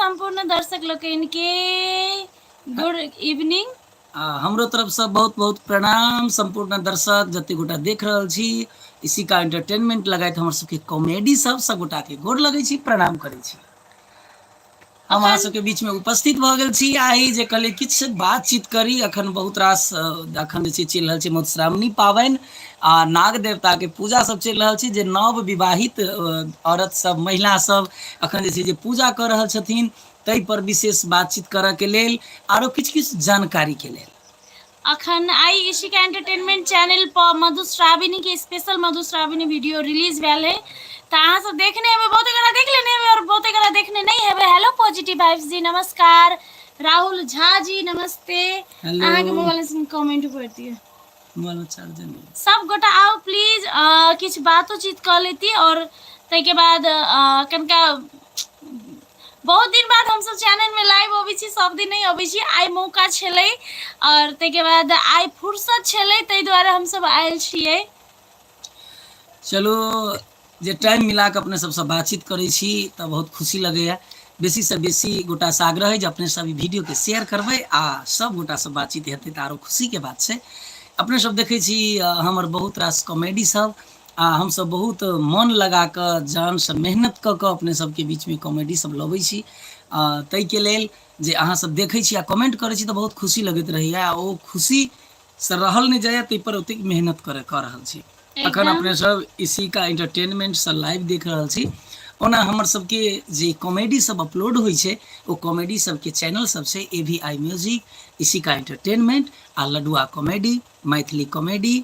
सम्पूर्ण दर्शक लोकनि के गुड इवनिंग। आ हमरो तरफसँ बहुत बहुत प्रणाम सम्पूर्ण दर्शक जते गोटा देख रहल छी इशिका एंटरटेनमेंट लगाइत हमर सबके कॉमेडी सब सब गोटा के गोर लगै छी, प्रणाम करै छी। हम अहाँ अखन सबके बीच में उपस्थित भऽ गेल छी आइ जे कहलियै किछु बातचीत करी। अखन बहुत रास अखन जे छै चलि रहल छै मधुश्रावणी पाबनि आ नाग देवता के पूजा सब चलि रहल छै, जे नव विवाहित औरत सब महिला सब अखन जे छै जे पूजा कऽ रहल छथिन, ताहि पर विशेष बातचीत करऽ के लेल आरो किछु किछु जानकारी के लेल। अखन आइ इशिका एंटरटेनमेंट चैनल पर मधुश्रावणी के स्पेशल मधुश्रावणी वीडियो रिलीज भेल है, तऽ अहाँ सब देखने हेबै, बहुते गोरा देख लेने हेबै और बहुते गोरा देखने नहीं हेबै। हेलो पॉजिटिव वाइब्स जी नमस्कार, राहुल झा जी नमस्ते। हेलो। अहाँ के मोबाइल से कमेंट पढ़ दिए। मोबाइल में चार्जर नहीं। सब गोटा आओ प्लीज, किछु बातोचीत कऽ लेती और ताहिके बाद कनिका बहुत दिन बाद हमसब चैनल में लाइव अबै छी, सब दिन नहीं अबै छी, आइ मौका छलै और ताहिके बाद आइ फुर्सत छलै, ताहि दुआरे हमसब आयल छियै। चलू जे टाइम मिला कऽ अपने सबसँ बातचीत करै छी तऽ बहुत खुशी लगैया। बेसी से बेसी गोटा से आग्रह है जे अपने सब ई वीडियो के शेयर करबै आ सब गोटा से बातचीत हेतै तऽ आरो खुशी के बात छै। अपने सब देखै छी हमर बहुत रास कॉमेडी सब आ हमसब बहुत मन लगा कऽ जान से मेहनत कऽ कऽ अपने सबके बीच में कॉमेडी सब लबै छी। ताहिके लेल जे अहाँ सब देखै छी आ कमेंट करै छी तऽ बहुत खुशी लगैत रहैया आ ओ खुशी से रहल नहि जाइए, ताहि पर ओतेक मेहनत कऽ रहल छी। अखन एकदम अपने सब इशिका एंटरटेनमेंट से लाइव देख रहल छी। ओना हमर सबके जे कॉमेडी सब अपलोड होइ छै ओ कॉमेडी सबके चैनल सब छै A V I music, Ishika entertainment आ लडुआ कॉमेडी, मैथिली कॉमेडी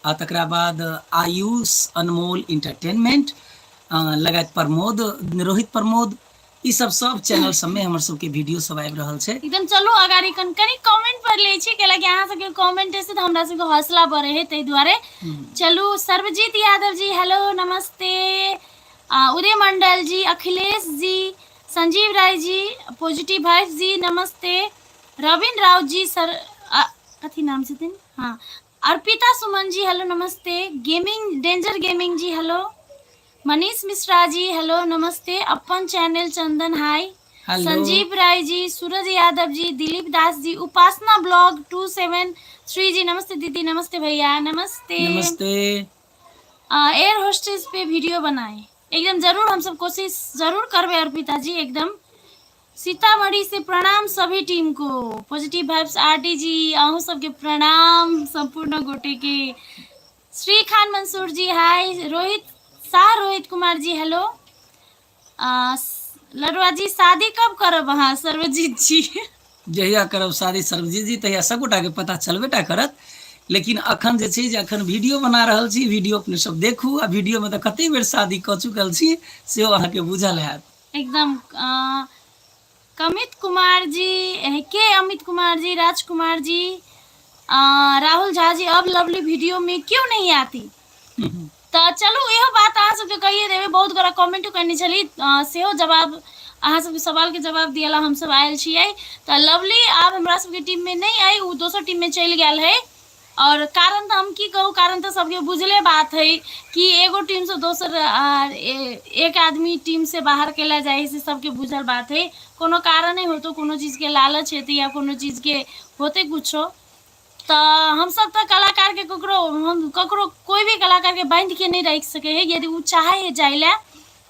आ तकरा बाद आयुष अनमोल एंटरटेनमेंट लगायत प्रमोद, रोहित प्रमोद, ई सब सब चैनल सब में हमर सबके वीडियो सब आबि रहल छै। एकदम चलू अगाडि कनि कमेंट पढ़ लै छी, कैला कि अहाँ सबके कमेंट से तऽ हमरा सबके हौसला बढ़े है, ताहि दुआरे। चलू सर्वजीत यादव जी हेलो नमस्ते, उदय मंडल जी, अखिलेश जी, संजीव राय जी, पॉजिटिव वाइब्स जी नमस्ते, रविन राउत जी सर, कथी नाम छथिन, हाँ अर्पिता सुमन जी हेलो नमस्ते, gaming danger gaming ji hello, Manish Mishra ji hello नमस्ते, अपन channel Chandan hi, hello. Sanjeev Rai ji, Suraj Yadav ji, Dilip Das ji, Upasana blog 273 ji नमस्ते दीदी, नमस्ते भैया, नमस्ते। नमस्ते। एयर होस्टेस पे वीडियो बनाए, एकदम जरूर हम सब कोशिश जरूर करबे अर्पिता जी एकदम। सीतामढ़ी से प्रणाम सभी टीम को, पॉजिटिव वाइब्स आरटी जी अहूँ सबके प्रणाम संपूर्ण गोटे के। श्री खान मंसूर जी हाय, रोहित शाह, रोहित कुमार जी हेलो, लडुआ जी शादी कब करब अहाँ सर्वजीत जी? जहिया करब शादी सर्वजीत जी तहिया सबगोटा के पता चलबे टा करत, लेकिन अखन जे छै जे अखन वीडियो बना रहल छी, वीडियो अपने सब देखू आ वीडियो में तऽ कते बेर शादी कऽ चुकल छी सेहो अहाँके बुझल हैत। एकदम। कमित कुमार जी के, अमित कुमार जी, राजकुमार जी, राहुल झा जी अब लवली वीडियो में क्यों नहीं आती? तऽ चलू इहो बात अहाँ सबके कहिए देबै, बहुत गोरा कमेंटो करने छली, सेहो जवाब अहाँ सबके सवाल के जवाब दिएला हमसब आयल छियै। तऽ लवली आब हमरा सबके टीम में नहीं आई, ओ दोसर टीम में चलि गेल है और कारण तऽ हम की कहू, कारण तऽ सबके बुझले बात है कि एगो टीम से दोसर एक आदमी टीम से बाहर केला जाइ से सबके बुझल बात है। कोनो कारण नहीं होतो, कोनो चीज के लालच हेतै या कोनो चीज के होते कुछो, तऽ हमसब तऽ कलाकार के ककरो, हम ककरो कोई भी कलाकार के बांधि के नहीं राखि सकै है। यदि ओ चाहे है जाय ला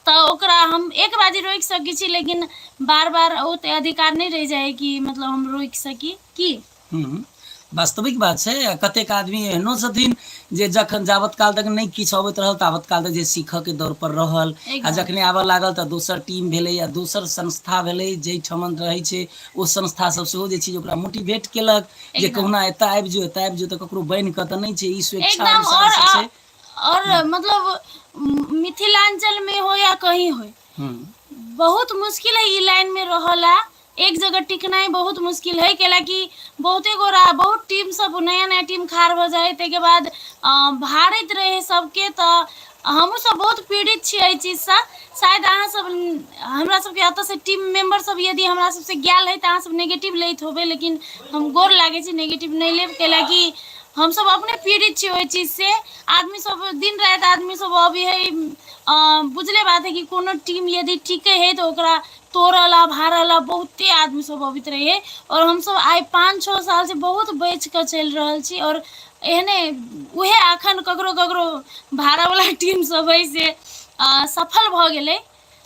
तऽ ओकरा हम एक बाजी रोकि सकै छी, लेकिन बार बार ओते अधिकार नहीं रहि जाय कि मतलब हम रोकि सकी की। वास्तविक बात छै। आ कतेक आदमी एहनो छथिन जे जखन जाबत काल तक नहि किछु अबैत रहल ताबत काल तक जे सीखऽके दौड़ पर रहल आ जखने आबऽ लागल तऽ दोसर टीम भेलै या दोसर संस्था भेलै जाहिठमन रहै छै ओ संस्था सब सेहो जे छै ओकरा मोटिवेट केलक जे कहुना एतऽ आबि जो, एतऽ आबि जो, तऽ ककरो बान्हि कऽ तऽ नहि छै, ई स्वेच्छा अनुसार और से छै। और मतलब मिथिलांचल में हो या कहीं हो, बहुत मुश्किल है ई लाइन में रहला, एक जगह टिकनाइ बहुत मुश्किल है, कैला कि बहुते गोरा बहुत टीम सब नया नया टीम खाड़ भऽ जाइ है, ताहिके बाद भाड़ैत रहै सबके। तऽ हमहूँ सब बहुत पीड़ित छी एहि चीजसँ। शायद अहाँ सब हमरा सबके एतऽ से टीम मेंबर सब यदि हमरा सबसे गेल है तऽ अहाँ सब नेगेटिव लैत होबै, लेकिन हम गोर लागै छी, नेगेटिव नहि लेब, कैला कि हमसब अपने पीड़ित छी ओहि चीज से। आदमी सब दिन राति आदमी सब अबै है, बुझले बात है कि कोनो टीम यदि टिके है तऽ ओकरा तोड़ऽ ला भाड़ऽ ला बहुते आदमी सब अबैत रहै है। और हमसब आइ 5-6 साल से बहुत बचि कऽ चलि रहल छी और एहने उहे अखन ककरो ककरो भाड़ावला टीम सब है से सफल भऽ गेलै।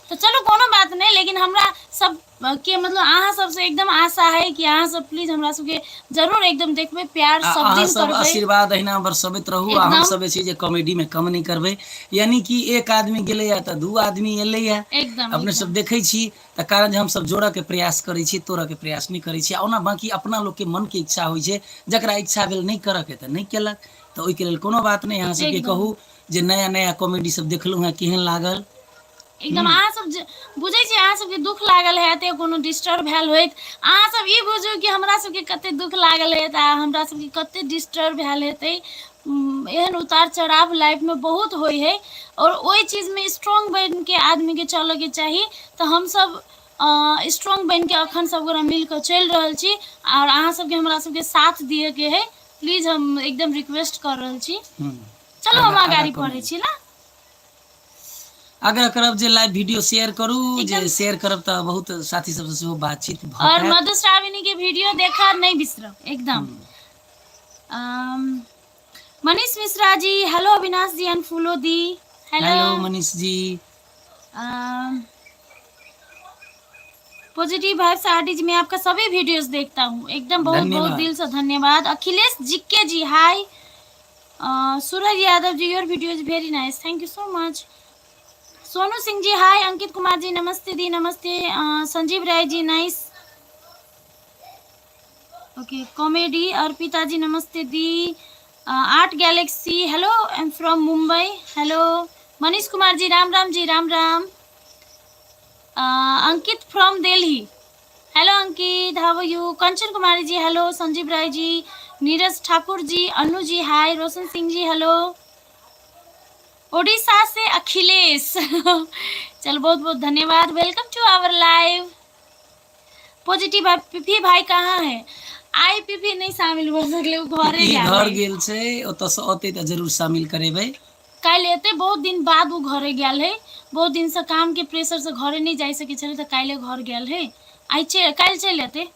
तऽ चलू कोनो बात नहि, लेकिन हमरा सब के मतलब अहाँ सबसे एकदम आशा है कि अहाँ सब प्लीज हमरा सबके जरूर एकदम देखबै, प्यार आ सब अहाँ दिन सब करबै। आशीर्वाद अहिना बरसबैत रहू आ हम एकदम सब जे छै जे कॉमेडी में कम नहि करबै, यानी कि एक आदमी गेलैया तऽ दू आदमी एलैया। एकदम अपने सब एकदम देखै छी तऽ कारण जे हमसब जोड़ऽ के प्रयास करै छी, तोड़ऽ के प्रयास नहि करै छी। आ ओना बाँकी अपना लोकके मनके इच्छा होइ छै, जकरा इच्छा भेल नहि करऽ के तऽ नहि केलक, तऽ ओहिके लेल कोनो बात नहि। अहाँ सबके एकदम कहू जे नया नया कॉमेडी सब देखलहुँ हेँ, केहन लागल? एकदम अहाँ सब बुझै छी अहाँ सबके दुख लागल हैत या कोनो डिस्टर्ब भेल होइत, अहाँ सब ई बुझू कि हमरा सबके कते दुख लागल हैत आ हमरा सबके कते डिस्टर्ब भेल हेतै। एहन उतार चढ़ाव लाइफमे बहुत होइ है और ओहि चीजमे स्ट्रॉन्ग बनिके आदमीके चलऽके चाही। तऽ हमसब स्ट्रॉन्ग बनिके अखन सब गोरा मिलके चलि रहल छी और अहाँ सबके हमरा सबके साथ दियऽके है, प्लीज हम एकदम रिक्वेस्ट कर रहल छी। चलू हम आगाँ आगाँ अगाडि कोनो पढ़ै छी ने। आग्रह करब जे लाइव वीडियो शेयर करू, जे एकदम शेयर करब तऽ बहुत साथी सबसँ सेहो बातचीत भऽ और पायत। मधुश्रावणी के वीडियो देखा नहीं बिसरब एकदम। Manish Mishra ji hello, Avinash ji and Phulo the hello. Hello Manish ji. Positive vibes RD ji, मैं आपका सभी वीडियोस देखता हूँ, एकदम बहुत बहुत धन्यवाद। दिल से धन्यवाद। अखिलेश जिक्के जी hi. Suraj Yadav ji your video is very nice, thank you so much. Sonu Singh ji hi. Ankit Kumar ji Namaste Di Namaste. Sanjeev Rai ji nice, okay comedy. Arpita ji Namaste Di. Art galaxy hello, I am from Mumbai hello. Manish Kumar ji Ram Ram ji Ram Ram. Ankit from Delhi hello Ankit, how are you. Kanchan Kumari ji hello. Sanjeev Rai ji, Neeraj Thakur ji, Anu ji hi. Roshan Singh ji hello. Odisha से अखिलेश चल बहुत बहुत धन्यवाद, welcome to our live. Positive भाई PP भाई कहाँ है? आई PP नहीं शामिल हो सकले, उ घरे पीपी गेल घर है। गेल छै, ओतऽ से औतै तऽ जरूर शामिल करेबै। काल्हि एतै, बहुत दिन बाद उ घरे गेल है, बहुत दिन से काम के प्रेशर से घरे नहीं जा सकै छलै तऽ काल्हि घर गेल है, आइ काल्हि चलि एतै।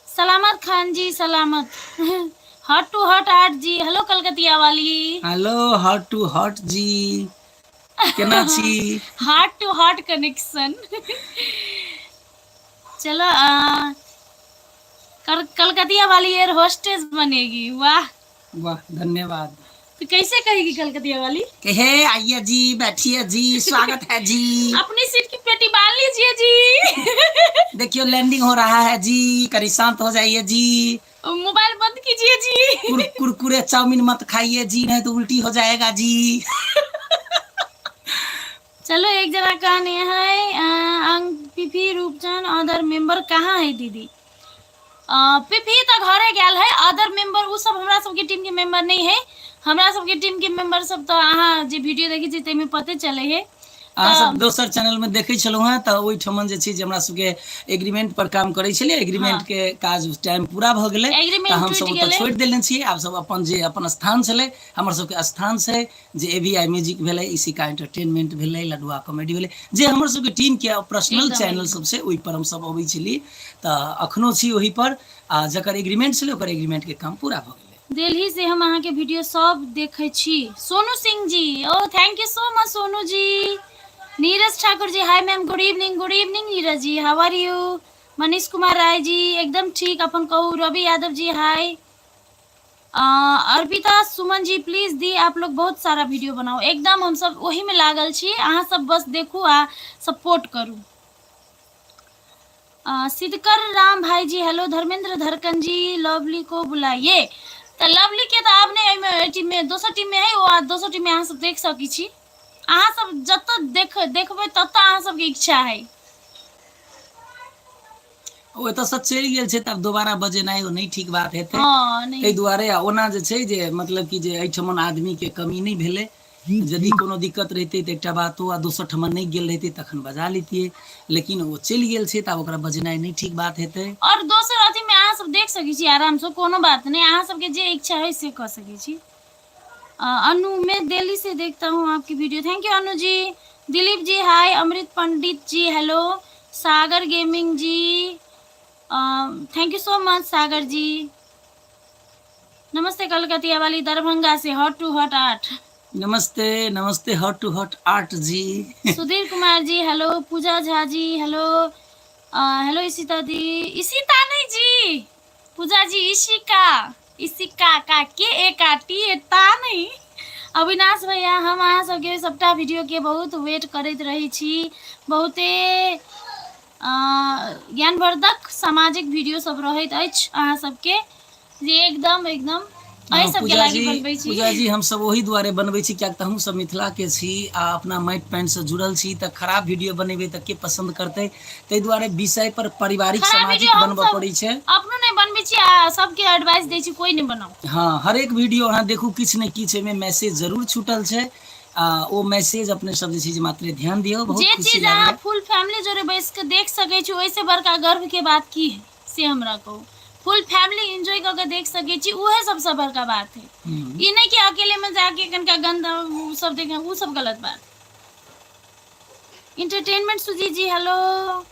सलामत Khan ji Salamat. Hot to hot art ji hello. कलकतिया वाली hello hot to hot ji, केना छी? Heart to heart connection. चलो कलकतिया वाली एयर होस्टेस बनेगी, वाह वाह धन्यवाद। तो कैसे कहेगी कलकतिया वाली? के हे आइए जी, बैठिए जी, स्वागत है जी, अपनी सीट की पेटी बांध लीजिए जी, देखियो लैंडिंग हो रहा है जी, करी शांत हो जाइए जी, मोबाइल बंद कीजिए जी, कुरकुरे चाउमीन मत खाइए जी, नहीं तो उल्टी हो जाएगा जी। चलो एक जना कहने है अंग पीपी रूपचंद अदर मेंबर कहाँ है दीदी? पीपी तो घरे गेल है, अदर मेंबर उ सब हमरा सबके टीम के मेंबर नहीं है। हमरा सबके टीम के मेंबर सब तो अहाँ जे वीडियो देखै छी ताहिमे पते चले है। अहाँ सब दोसर चैनल में देखै छलहुँ हेँ तऽ ओहिठमन जे छै जे हमरा सबके एग्रीमेंट पर काम करै छलियै, एग्रीमेंट के काज टाइम पूरा भऽ गेलै एग्रीमेंट तऽ हमसब टूटि ओतऽ गेलै। छोड़ि देने छियै। आब सब अपन जे अपन स्थान छलै, हमर सबके स्थान छै जे ए वी I music भेलै, इशिका एंटरटेनमेंट भेलै, लडुआ कॉमेडी भेलै, जे हमर सबके टीम के पर्सनल एकदम चैनल एकदम सब छै ओहि पर हमसब अबै छली, तऽ अखनो छी ओहि पर, आ जकर एग्रीमेंट छलै ओकर एग्रीमेंट के काम पूरा भऽ गेलै। दिल्ली से हम अहाँ के वीडियो सब देखे छी। Sonu Singh ji oh thank you so much Sonu ji. Neeraj Thakur ji hi ma'am, good evening. Good evening Neeraj ji, how are you. Manish Kumar Rai ji एकदम ठीक, अपन कहू। रवि यादव जी हाय। अर्पिता सुमन जी प्लीज the आप लोग बहुत सारा वीडियो बनाओ। एकदम हम सब वही में लागल छी, अहाँ सब बस देखू आ सपोर्ट करू। सिद्धकर राम भाई जी हेलो। धर्मेंद्र धरकन जी लवली को बुलाइए। तो लवली के तो आब नहीं एहिमे टीम में, दोसर टीम में है वो, आ दोसर टीम में अहाँ सब देख सकै छी। अहाँ सब जतऽ देखबै ततऽ अहाँ सबके इच्छा है। ओ एतऽ से चलि गेल छै तऽ आब दोबारा बजेनाइ ओ नहि ठीक बात हेतै, हँ नहि ताहि दुआरे। आ ओना जे छै जे मतलब कि जे एहिठमन आदमीके कमी नहि भेलै, यदि कोनो दिक्कत रहितै तऽ एकटा बात ओ, आ दोसर ठमा नहि गेल रहितै तखन बजा लैतियै, लेकिन ओ चलि गेल छै तऽ आब ओकरा बजेनाइ नहि ठीक बात हेतै। और दोसर अथी में अहाँ सब सब देख सकै छी आरामसँ, कोनो बात नहि। अहाँ सबके जे इच्छा है से कऽ सकै छी। अनु, मैं दिल्ली से देखता हूँ आपकी video, thank you Anu ji. Dilip ji hi, Amrit Pandit ji hello, Sagar gaming ji thank you so much Sagar ji. नमस्ते कलकतिया वाली दरभंगा से, हॉट टू हॉट 8। नमस्ते नमस्ते hot to hot 8 ji. Sudhir Kumar ji hello, Puja Jha ji hello, hello Ishita दी, इशिता नहीं जी, पूजा जी इशिका, इशिका का के ए का टी ए ता नहीं। अविनाश भैया, हम अहाँ सबके सबटा वीडियो के बहुत वेट करैत रहै छी, बहुते ज्ञानवर्धक सामाजिक वीडियो सब रहैत अछि अहाँ सबके, जे एकदम एकदम एहि सबके पूजा लागि जी, बनबै छी। पूजा जी, हम सब ओही दुआरे बनबै छी कियाक तऽ हमहूँ सब मिथिला के छी आ अपना माटि पानि से जुड़ल छी, तऽ खराब वीडियो बनेबै तऽ के पसंद करतै, ताहि दुआरे विषय पर पारिवारिक खराब सामाजिक वीडियो हम बनबऽ सब पड़ै छै। अपनो नहि बनबै छी आ सबके एडवाइस दै छी कोई नहि बनाउ। हँ, हरेक वीडियो अहाँ देखू किछु ने किछु एहिमे मैसेज जरूर छूटल छै आ ओ मैसेज अपने सब जे छै जे मात्रे ध्यान दियौ, बहुत जे खुशी चीज अहाँ लागैया। फुल फैमिली जोड़े बैस के देख सकै छी ओहिसँ बड़का गर्व के बात की है से हमरा कहू। फुल फैमिली एंजॉय कऽ के देख सकै छी उहे सबसँ बड़का बात है। ई नहि कि अकेले में जाके कनिका गंदा उ सब देखे, उ सब गलत बात। Entertainment Sujit ji hello.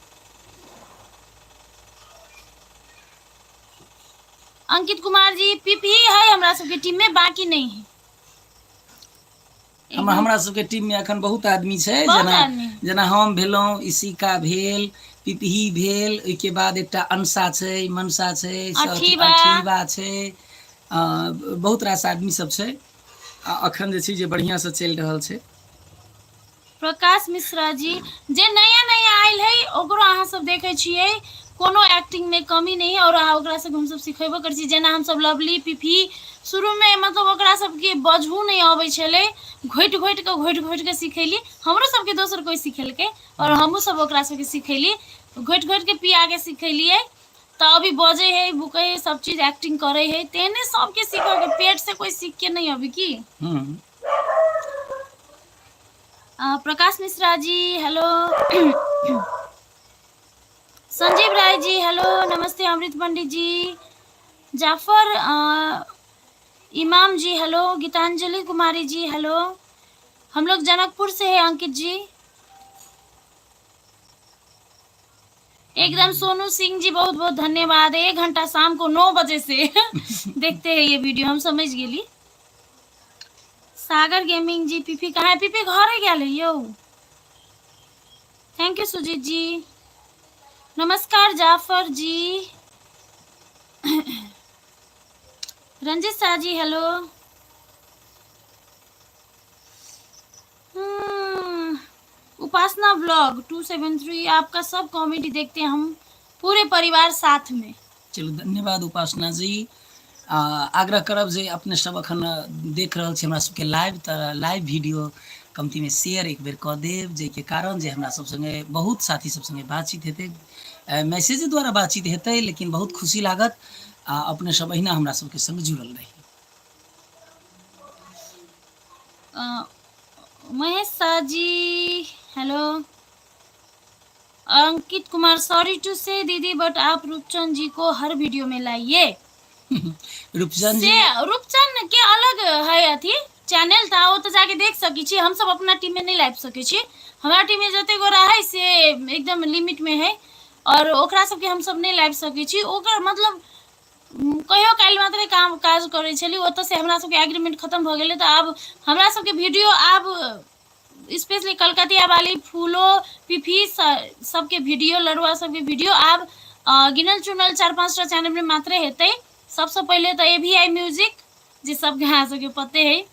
Ankit Kumar ji PP है हमरा सबके टीम में, बाकी नहीं है। हमरा सबके टीम में अखन बहुत आदमी छै, बहुत आदमी। जेना हम भेलहुँ, इशिका भेल, पिपही भेल, ओहिके बाद एकटा अंशा छै, मनसा छै, अठीबा। अठीबा छै, बहुत रास आदमी सब छै आ अखन जे छै जे बढ़िआँ से चलि रहल छै। प्रकाश मिश्रा जी जे नया नया आयल है ओकरो अहाँ सब देखे छियै कोनो एक्टिंग में कमी नहीं है और ओकरा सब हमसब सिखेबो करै छी। जेना हमसब लवली पिपही शुरू में मतलब ओकरा सबके बजहू नहीं अबै छलै, घोटि घोटि कऽ घोटि घोटि कऽ सिखेली, हमरो सबके दोसर कोइ सिखेलकै और हमहूँ सब ओकरा सबके सिखेली, घोटि घोटि के पिया के सिखेलियै तऽ अभी बजै है भुकै है सब चीज एक्टिंग करै है। तेहने सबके सीखऽ के, पेट से कोइ सीख के नहीं अभी की। Prakash Mishra ji hello, Sanjeev Rai ji hello, नमस्ते अमृत पंडित जी, जाफर इमाम जी हेलो, गीतांजलि कुमारी जी हेलो, हम लोग जनकपुर से है अंकित जी एकदम। सोनू सिंह जी बहुत बहुत धन्यवाद, 1 घंटा शाम को 9 बजे से देखते हैं ये वीडियो, हम समझ गेली। सागर गेमिंग जी पीपी कहाँ है? पीपी घरे गेल है यौ। Thank you Sujit जी, नमस्कार जाफर जी, रंजित शाह जी हेलो। उपासना ब्लॉग 273, आपका सब कॉमेडी देखते हैं हम पूरे परिवार साथ में। चलू धन्यवाद उपासना जी। आग्रह करब जे अपने सब अखन देख रहल छी हमरा सबके लाइव, तऽ लाइव वीडियो कमती में शेयर एक बेर कऽ देब, जाहिके कारण जे हमरा सब संगे बहुत साथी सब संगे बातचीत हेतै, मैसेज द्वारा बातचीत हेतै, लेकिन बहुत खुशी लागत आ अपने सब अहिना हमरा सबके संग जुड़ल रही। Mahesh Shah ji hello, Ankit Kumar sorry to से दीदी बट आप रूपचंद जी को हर वीडियो में लाइए। रूपचंद जी से रूपचंद के अलग है अथी चैनल था, वो तो जाके देख सकी छी, हम सब अपना टीम में नहीं लाबि सकै छी, हमारा टीम में जते गोरा है से एकदम लिमिट में है और ओकरा सबके हम सब नहीं लाबि सकै छी। ओकर मतलब कहियो काल्हि मात्रे काम काज करै छली, ओतऽ से हमरा सबके एग्रीमेंट खत्म भऽ गेलै, तऽ आब हमरा सबके वीडियो आब स्पेशली कलकतिया वाली फूलो पिफी सबके वीडियो, लड़ुआ सबके वीडियो आब गिनल चुनल 4-5टा चैनल में मात्रे हेतै। सबसँ पहिले तऽ ए वी I music जे सबके अहाँ सबके पते है,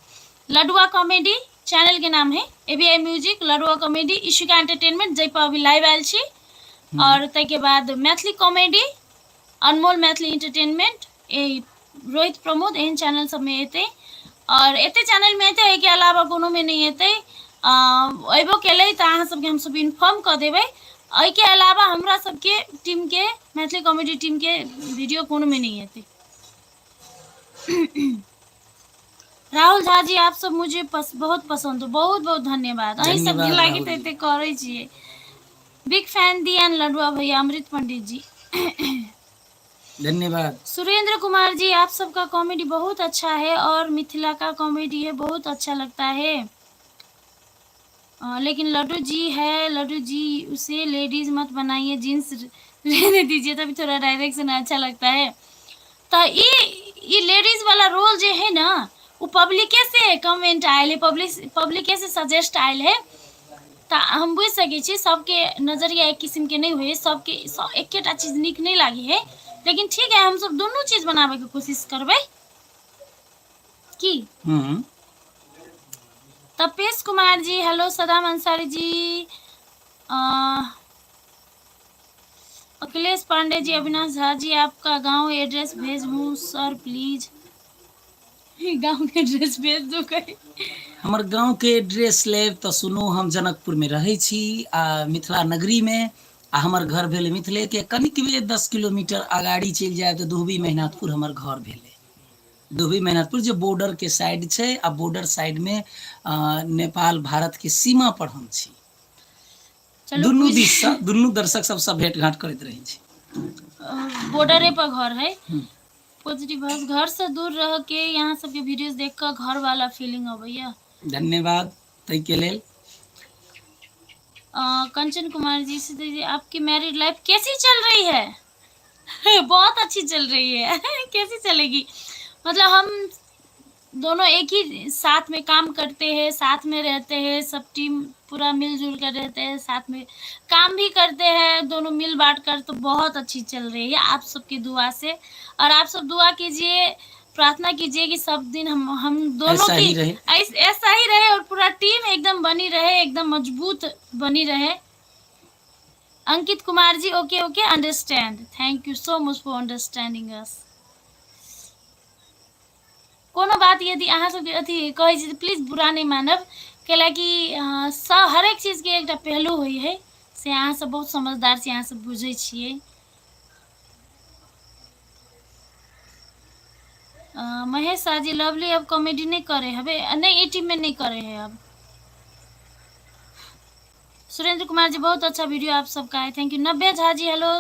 लडुआ कॉमेडी चैनल के नाम है A V I music, Ladua comedy, Ishika entertainment जाहि पर अभी लाइव आयल छी, और ताहिके बाद मैथिली कॉमेडी, अनमोल मैथिली एंटरटेनमेंट, ए रोहित प्रमोद, एहन चैनल सब में एतै और एते चैनल में एतै, एहिके अलावा कोनो में नहीं एतै। अयबो केलै तऽ अहाँ सबके हमसब इन्फॉर्म कऽ देबै। एहिके अलावा हमरा सबके टीम के मैथिली कॉमेडी टीम के वीडियो कोनो में नहीं एतै। राहुल झा जी आप सब मुझे बहुत पसंद हो, बहुत बहुत धन्यवाद। अहीं सबके धन्यवाद लागि राहुल तऽ जी। एते करै छियै। बिग फैन दी एंड लडुआ भैया अमृत पंडित जी। धन्यवाद। सुरेंद्र कुमार जी, आप सबका कॉमेडी बहुत अच्छा है और मिथिला का कॉमेडी है, बहुत अच्छा लगता है। लेकिन लड्डू जी है, लड्डू जी उसे लेडीज मत बनाइए, जींस रहने दीजिए, तभी थोड़ा डायरेक्शन अच्छा लगता है। तऽ ई ई लेडीज वाला रोल जे है ना, ओ पब्लिके से कमेंट आयल है, पब्लिके से सजेस्ट आयल है। तऽ हम बुझि सकै छी सबके नजरिया एक किस्म के नहि होइ, सबके एकेटा चीज नीक नहि लागे है, लेकिन ठीक है, हमसब दुनू चीज बनाबे के कोशिश करबै की। तपेश कुमार जी हेलो, सदाम अंसारी जी, अखिलेश पांडे जी, अविनाश झा जी, आपका गांव एड्रेस भेज हूँ सर प्लीज, गांव के एड्रेस भेज दो कहीं। हमर गांव के एड्रेस लेब तऽ सुनू, हम जनकपुर में रहै छी आ मिथिला नगरी में, आ हमर घर भेल मिथिले के कनिकबे 10 किलोमीटर अगाड़ी चलि जायब तऽ दुहबी मेहनाथपुर हमर घर भेलै। दुहबी मेहनाथपुर जे बॉर्डर के साइड छै, आ बॉर्डर साइड में नेपाल भारत के सीमा पर हम छी। चलू, दुनू बुझि दिस से दुनू दर्शक सबसँ भेंट घाट करैत रहै छी। बॉर्डरे पर घर है। पॉजिटिव बस घर से दूर रह के यहाँ सबके वीडियोस देख कर घर वाला फीलिंग अबैया। धन्यवाद ताहिके लेल। कंचन कुमार जी से जी, आपकी मैरिड लाइफ कैसी चल रही है? बहुत अच्छी चल रही है। कैसी चलेगी, मतलब हम दोनों एक ही साथ में काम करते हैं, साथ में रहते हैं, सब टीम पूरा मिलजुल कर रहते हैं, साथ में काम भी करते हैं, दोनों मिल बांट कर, तो बहुत अच्छी चल रही है आप सबकी दुआ से। और आप सब दुआ कीजिए, प्रार्थना कीजिए कि सब दिन हम दोनों ऐसा की ही रहे। ऐसा ही रहे और पूरा टीम एकदम बनी रहे, एकदम मजबूत बनी रहे। Ankit Kumar ji, okay okay, understand, thank you so much for understanding us. कोनो बात यदि अहाँ सबके अथी कहै छी तऽ प्लीज बुरा नहि मानब, कैलाकि सब हरेक चीजके एकटा पहलू होइ है, से अहाँ सब बहुत समझदार छी, अहाँ सब बुझै छियै। महेश शाह जी लवली अब कॉमेडी नहीं करे हबे, नहीं ई टीम में नहीं करे है अब। सुरेंद्र कुमार जी बहुत अच्छा वीडियो आप सबका है, thank you. Navya Jha ji hello,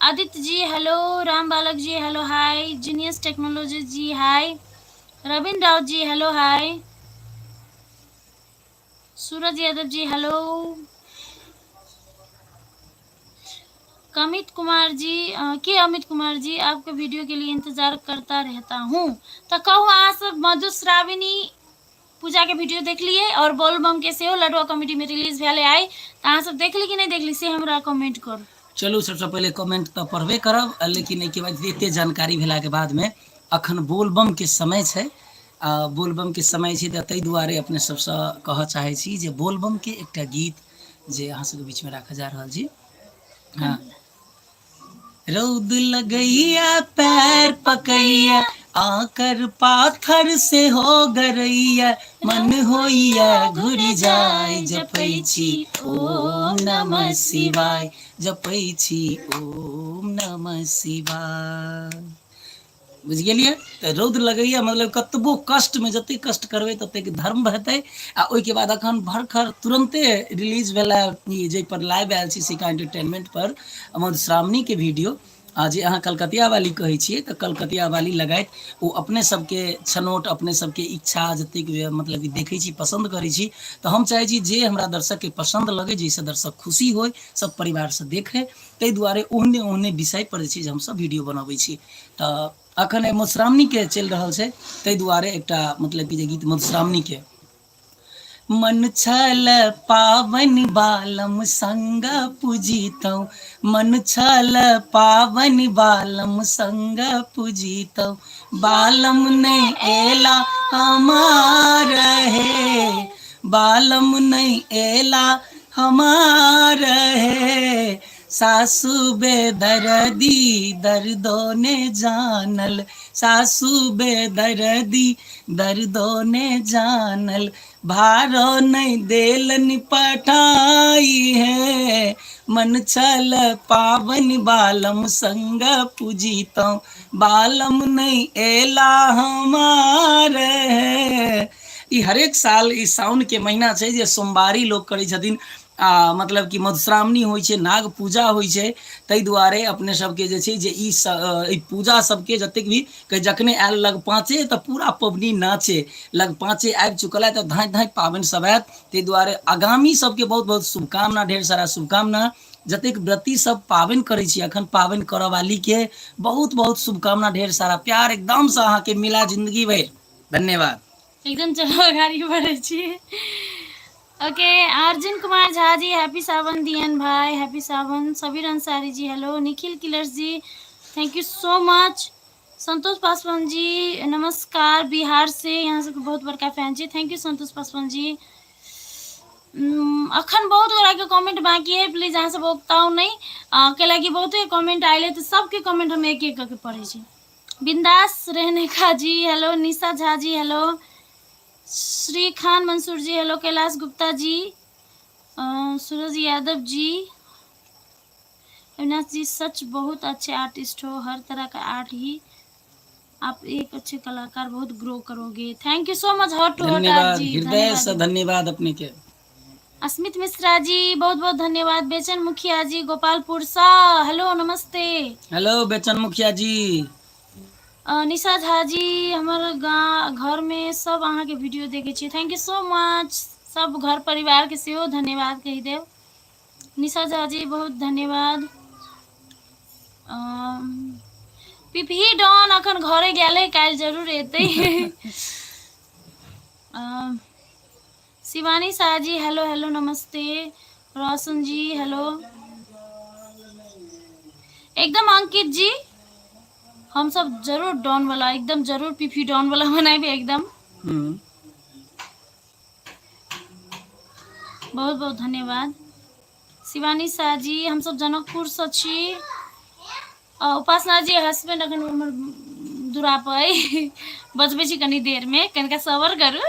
Aditya ji hello, Ram Balak ji hello hi, genius technology ji hi, Ravindra Raut ji hello hi, Suraj Yadav ji hello, Amit Kumar ji, के अमित कुमार जी आपके video के लिए इंतजार करता रहता हूँ। तो कहू अहाँ सब मधुश्रावणी पूजा के वीडियो देख लिए और बोलबम के सेहो लडुआ कॉमेडी में रिलीज भेलै आइ, तऽ अहाँ सब देखली कि नहि देखली से हमरा कमेंट करू। चलू सबसँ पहिले कमेंट तऽ पढ़बे करब, लेकिन एहिके बाद एते जानकारी भेलाके बादमे अखन बोलबम के समय छै, आ बोलबम के समय छै तऽ ताहि दुआरे अपने सबसँ कहऽ चाहै छी जे बोलबम के एकटा गीत जे अहाँ सबके बीचमे राखऽ जा रहल छी। हाँ, रौद लगैया पैर पकैया, आकर पाथर से हो गरैया, मन होइया घुरि जाय, जपै छी ओम नमः शिवाय, जपै छी ओम नमः शिवाय। बुझि गेलियै? तऽ रौद लगैया मतलब कतबो कष्टमे जतेक कष्ट करबै ततेक धर्म हेतै। आ ओहिके बाद अखन भरखर तुरन्ते रिलीज भेला ई जाहिपर लाइव आयल छी सिका एंटरटेनमेंट पर मधुश्रावणीके वीडियो, आ जे अहाँ कलकतिया वाली कहै छियै तऽ कलकतिया वाली लगाइत ओ अपने सबके छनोट, अपने सबके इच्छा जतेक मतलब कि देखै छी, पसन्द करै छी। तऽ हम चाहै छी जे हमरा दर्शकके पसन्द लगै, जाहिसँ दर्शक खुशी होइ, सब परिवारसँ देखै, ताहि दुआरे ओहने ओहने विषय पर जे छै से हमसब वीडियो बनबै छी। तऽ अखन एहि मधुश्रावणीके चलि रहल छै, ताहि दुआरे एकटा मतलब कि जे गीत मधुश्रावणीके, मन छल पावन बालम संग पूजितौं, मन छल पावन बालम संग पूजितौं, बालम नहि एला हमार हे, बालम नहि एला हमार हे, सासु बेदर्दी दर्दो ने जानल, सासु बेदर्दी दर्दो ने जानल, भारो नहीं देलनि पठाई है, मन छल पावन बालम संग पूजितौं, बालम नहीं एला हमार है। ई हरेक साल ई साउन के महीना छै जे सोमवारी लोक करै छथिन, आ मतलब कि मधुश्रावणी होइ छै, नाग पूजा होइ छै। ताहि दुआरे अपने सबके जे छै जे ई ई पूजा सबके जतेक भी के जखने आयल लग पाँचे तऽ पूरा पबनी नाचे। लग पाँचे आबि चुकल है तऽ धाँइ धाँइ पाबनि सब आयत। ताहि दुआरे आगामी सबके बहुत बहुत शुभकामना, ढेर सारा शुभकामना। जतेक व्रती सब पाबनि करै छी अखन, पाबनि करऽ वाली के बहुत बहुत शुभकामना, ढेर सारा प्यार एकदमसँ अहाँके मिला जिंदगी भरि। धन्यवाद। एकदम। चलो अगाडि बढ़ै छी। ओके, अर्जुन कुमार झा जी, हैप्पी सावन दियन भाई, happy Sawan. Sabir Ansari ji hello. Nikhil killers ji, thank you so much. Santosh Paswan ji नमस्कार, बिहार से यहाँ सबके बहुत बड़का फैन छी। Thank you Santosh Paswan ji. अखन बहुत गोटाके कमेंट बाकी है, प्लीज अहाँ सब उकताउ नहि, कैलाकि बहुते कमेंट आयल है तऽ सबके कमेंट हम एक एक कऽ के पढ़ै छी। बिंदास रहने का जी हेलो। निशा झा जी हेलो। श्री खान मंसूर जी हेलो। कैलाश गुप्ता जी, सूरज यादव जी, अविनाश जी सच बहुत अच्छे आर्टिस्ट हो, हर तरह का आर्ट ही आप एक अच्छे कलाकार, बहुत ग्रो करोगे। Thank you so much, heart to heart. धन्यवाद। जी। हृदय से धन्यवाद। धन्यवाद अपने के। अस्मित मिश्रा जी बहुत बहुत धन्यवाद। बेचन मुखिया जी गोपालपुर सा हेलो, नमस्ते। हेलो बेचन मुखिया जी। निशा झा जी, हमर गाँव घर में सब अहाँके वीडियो देखै छियै। Thank you so much. सब घर परिवार के सेहो धन्यवाद कहि देब। निशा झा जी बहुत धन्यवाद। पिपही डॉन अखन घरे गेल है, काल्हि जरूर एतै। शिवानी शाह जी हेलो, हेलो नमस्ते। रोशन जी हेलो। एकदम अंकित जी, हम सब जरूर डॉन वाला, एकदम जरूर पीपी डॉन वाला बनाएब एकदम। बहुत बहुत धन्यवाद शिवानी शाह जी। हम सब जनकपुर से छी। उपासना जी हस्बैंड अखन हमर दूरा पर अइ, बजबै छी कनी देर में, कनिका सबर करू।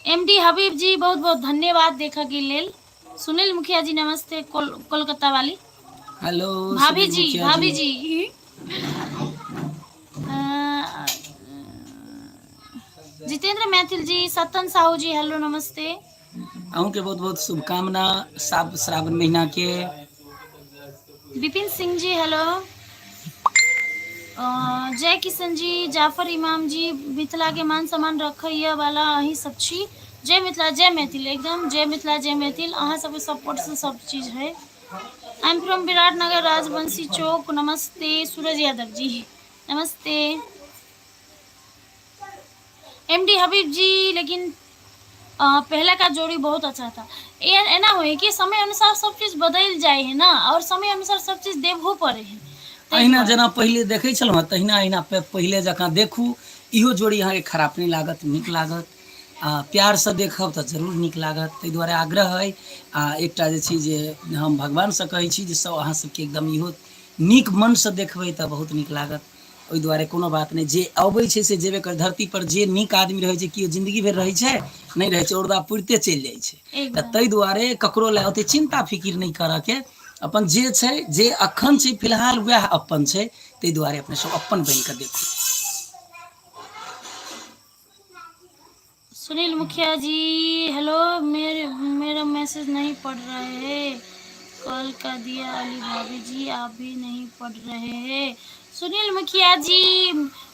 एम डी हबीब जी बहुत बहुत धन्यवाद देखऽ के लेल। सुनील मुखिया जी नमस्ते, कोलकाता वाली। हेलो। भाभी सुनील जी। मुखिया भाभी जी। जी। जितेंद्र मैथिल जी, सतन साहू जी हेलो, नमस्ते। अहूँके बहुत बहुत शुभकामना श्रावण महीना के। विपिन सिंह जी हेलो। जय किशन जी, जाफर इमाम जी, मिथिला के मान सम्मान रखैया वाला अहीं सब छी। जय मिथिला जय मैथिल। एकदम जय मिथिला जय मैथिल। अहाँ सबके सपोर्ट से सब चीज है। I am from Biratnagar Rajbanshi चौक। नमस्ते सूरज यादव जी, नमस्ते। एम डी हबीब जी, लेकिन पहले का जोड़ी बहुत अच्छा था। एना होय कि समय अनुसार सब चीज बदलि जाइ है ना, और समय अनुसार सब चीज देबहो पड़े है, ताहि अहिना दुआरे। जेना पहिले देखै छलहुँ हँ तहिना अहिना पहिले जकाँ देखू, इहो जोड़ी अहाँके खराब नहि लागत, नीक लागत। आ प्यारसँ देखब तऽ जरूर नीक लागत। ताहि दुआरे आग्रह अइ आ एकटा जे छै जे हम भगवानसँ कहै छी जे सब अहाँ सबके एकदम इहो नीक मनसँ देखबै तऽ बहुत नीक लागत। ओहि दुआरे कोनो बात नहि, जे अबै छै से जेबे कर। धरती पर जे नीक आदमी रहै छै केओ जिंदगी भरि रहै छै? नहि रहै छै, औरदा पुरिते चलि जाइ छै। तऽ ताहि दुआरे ककरो लए ओते चिन्ता फिकिर नहि करऽके, अपन जे छै जे अखन छै फिलहाल वएह अपन छै। ताहि दुआरे अपने सब अपन बनि कऽ देखू। सुनील मुखिया जी हेलो। मेरे मेरा मैसेज नहीं पढ़ रहे हैं, कॉल कर दिया। अली भाभी जी आप भी नहीं पढ़ रहे हैं। सुनील मुखिया जी,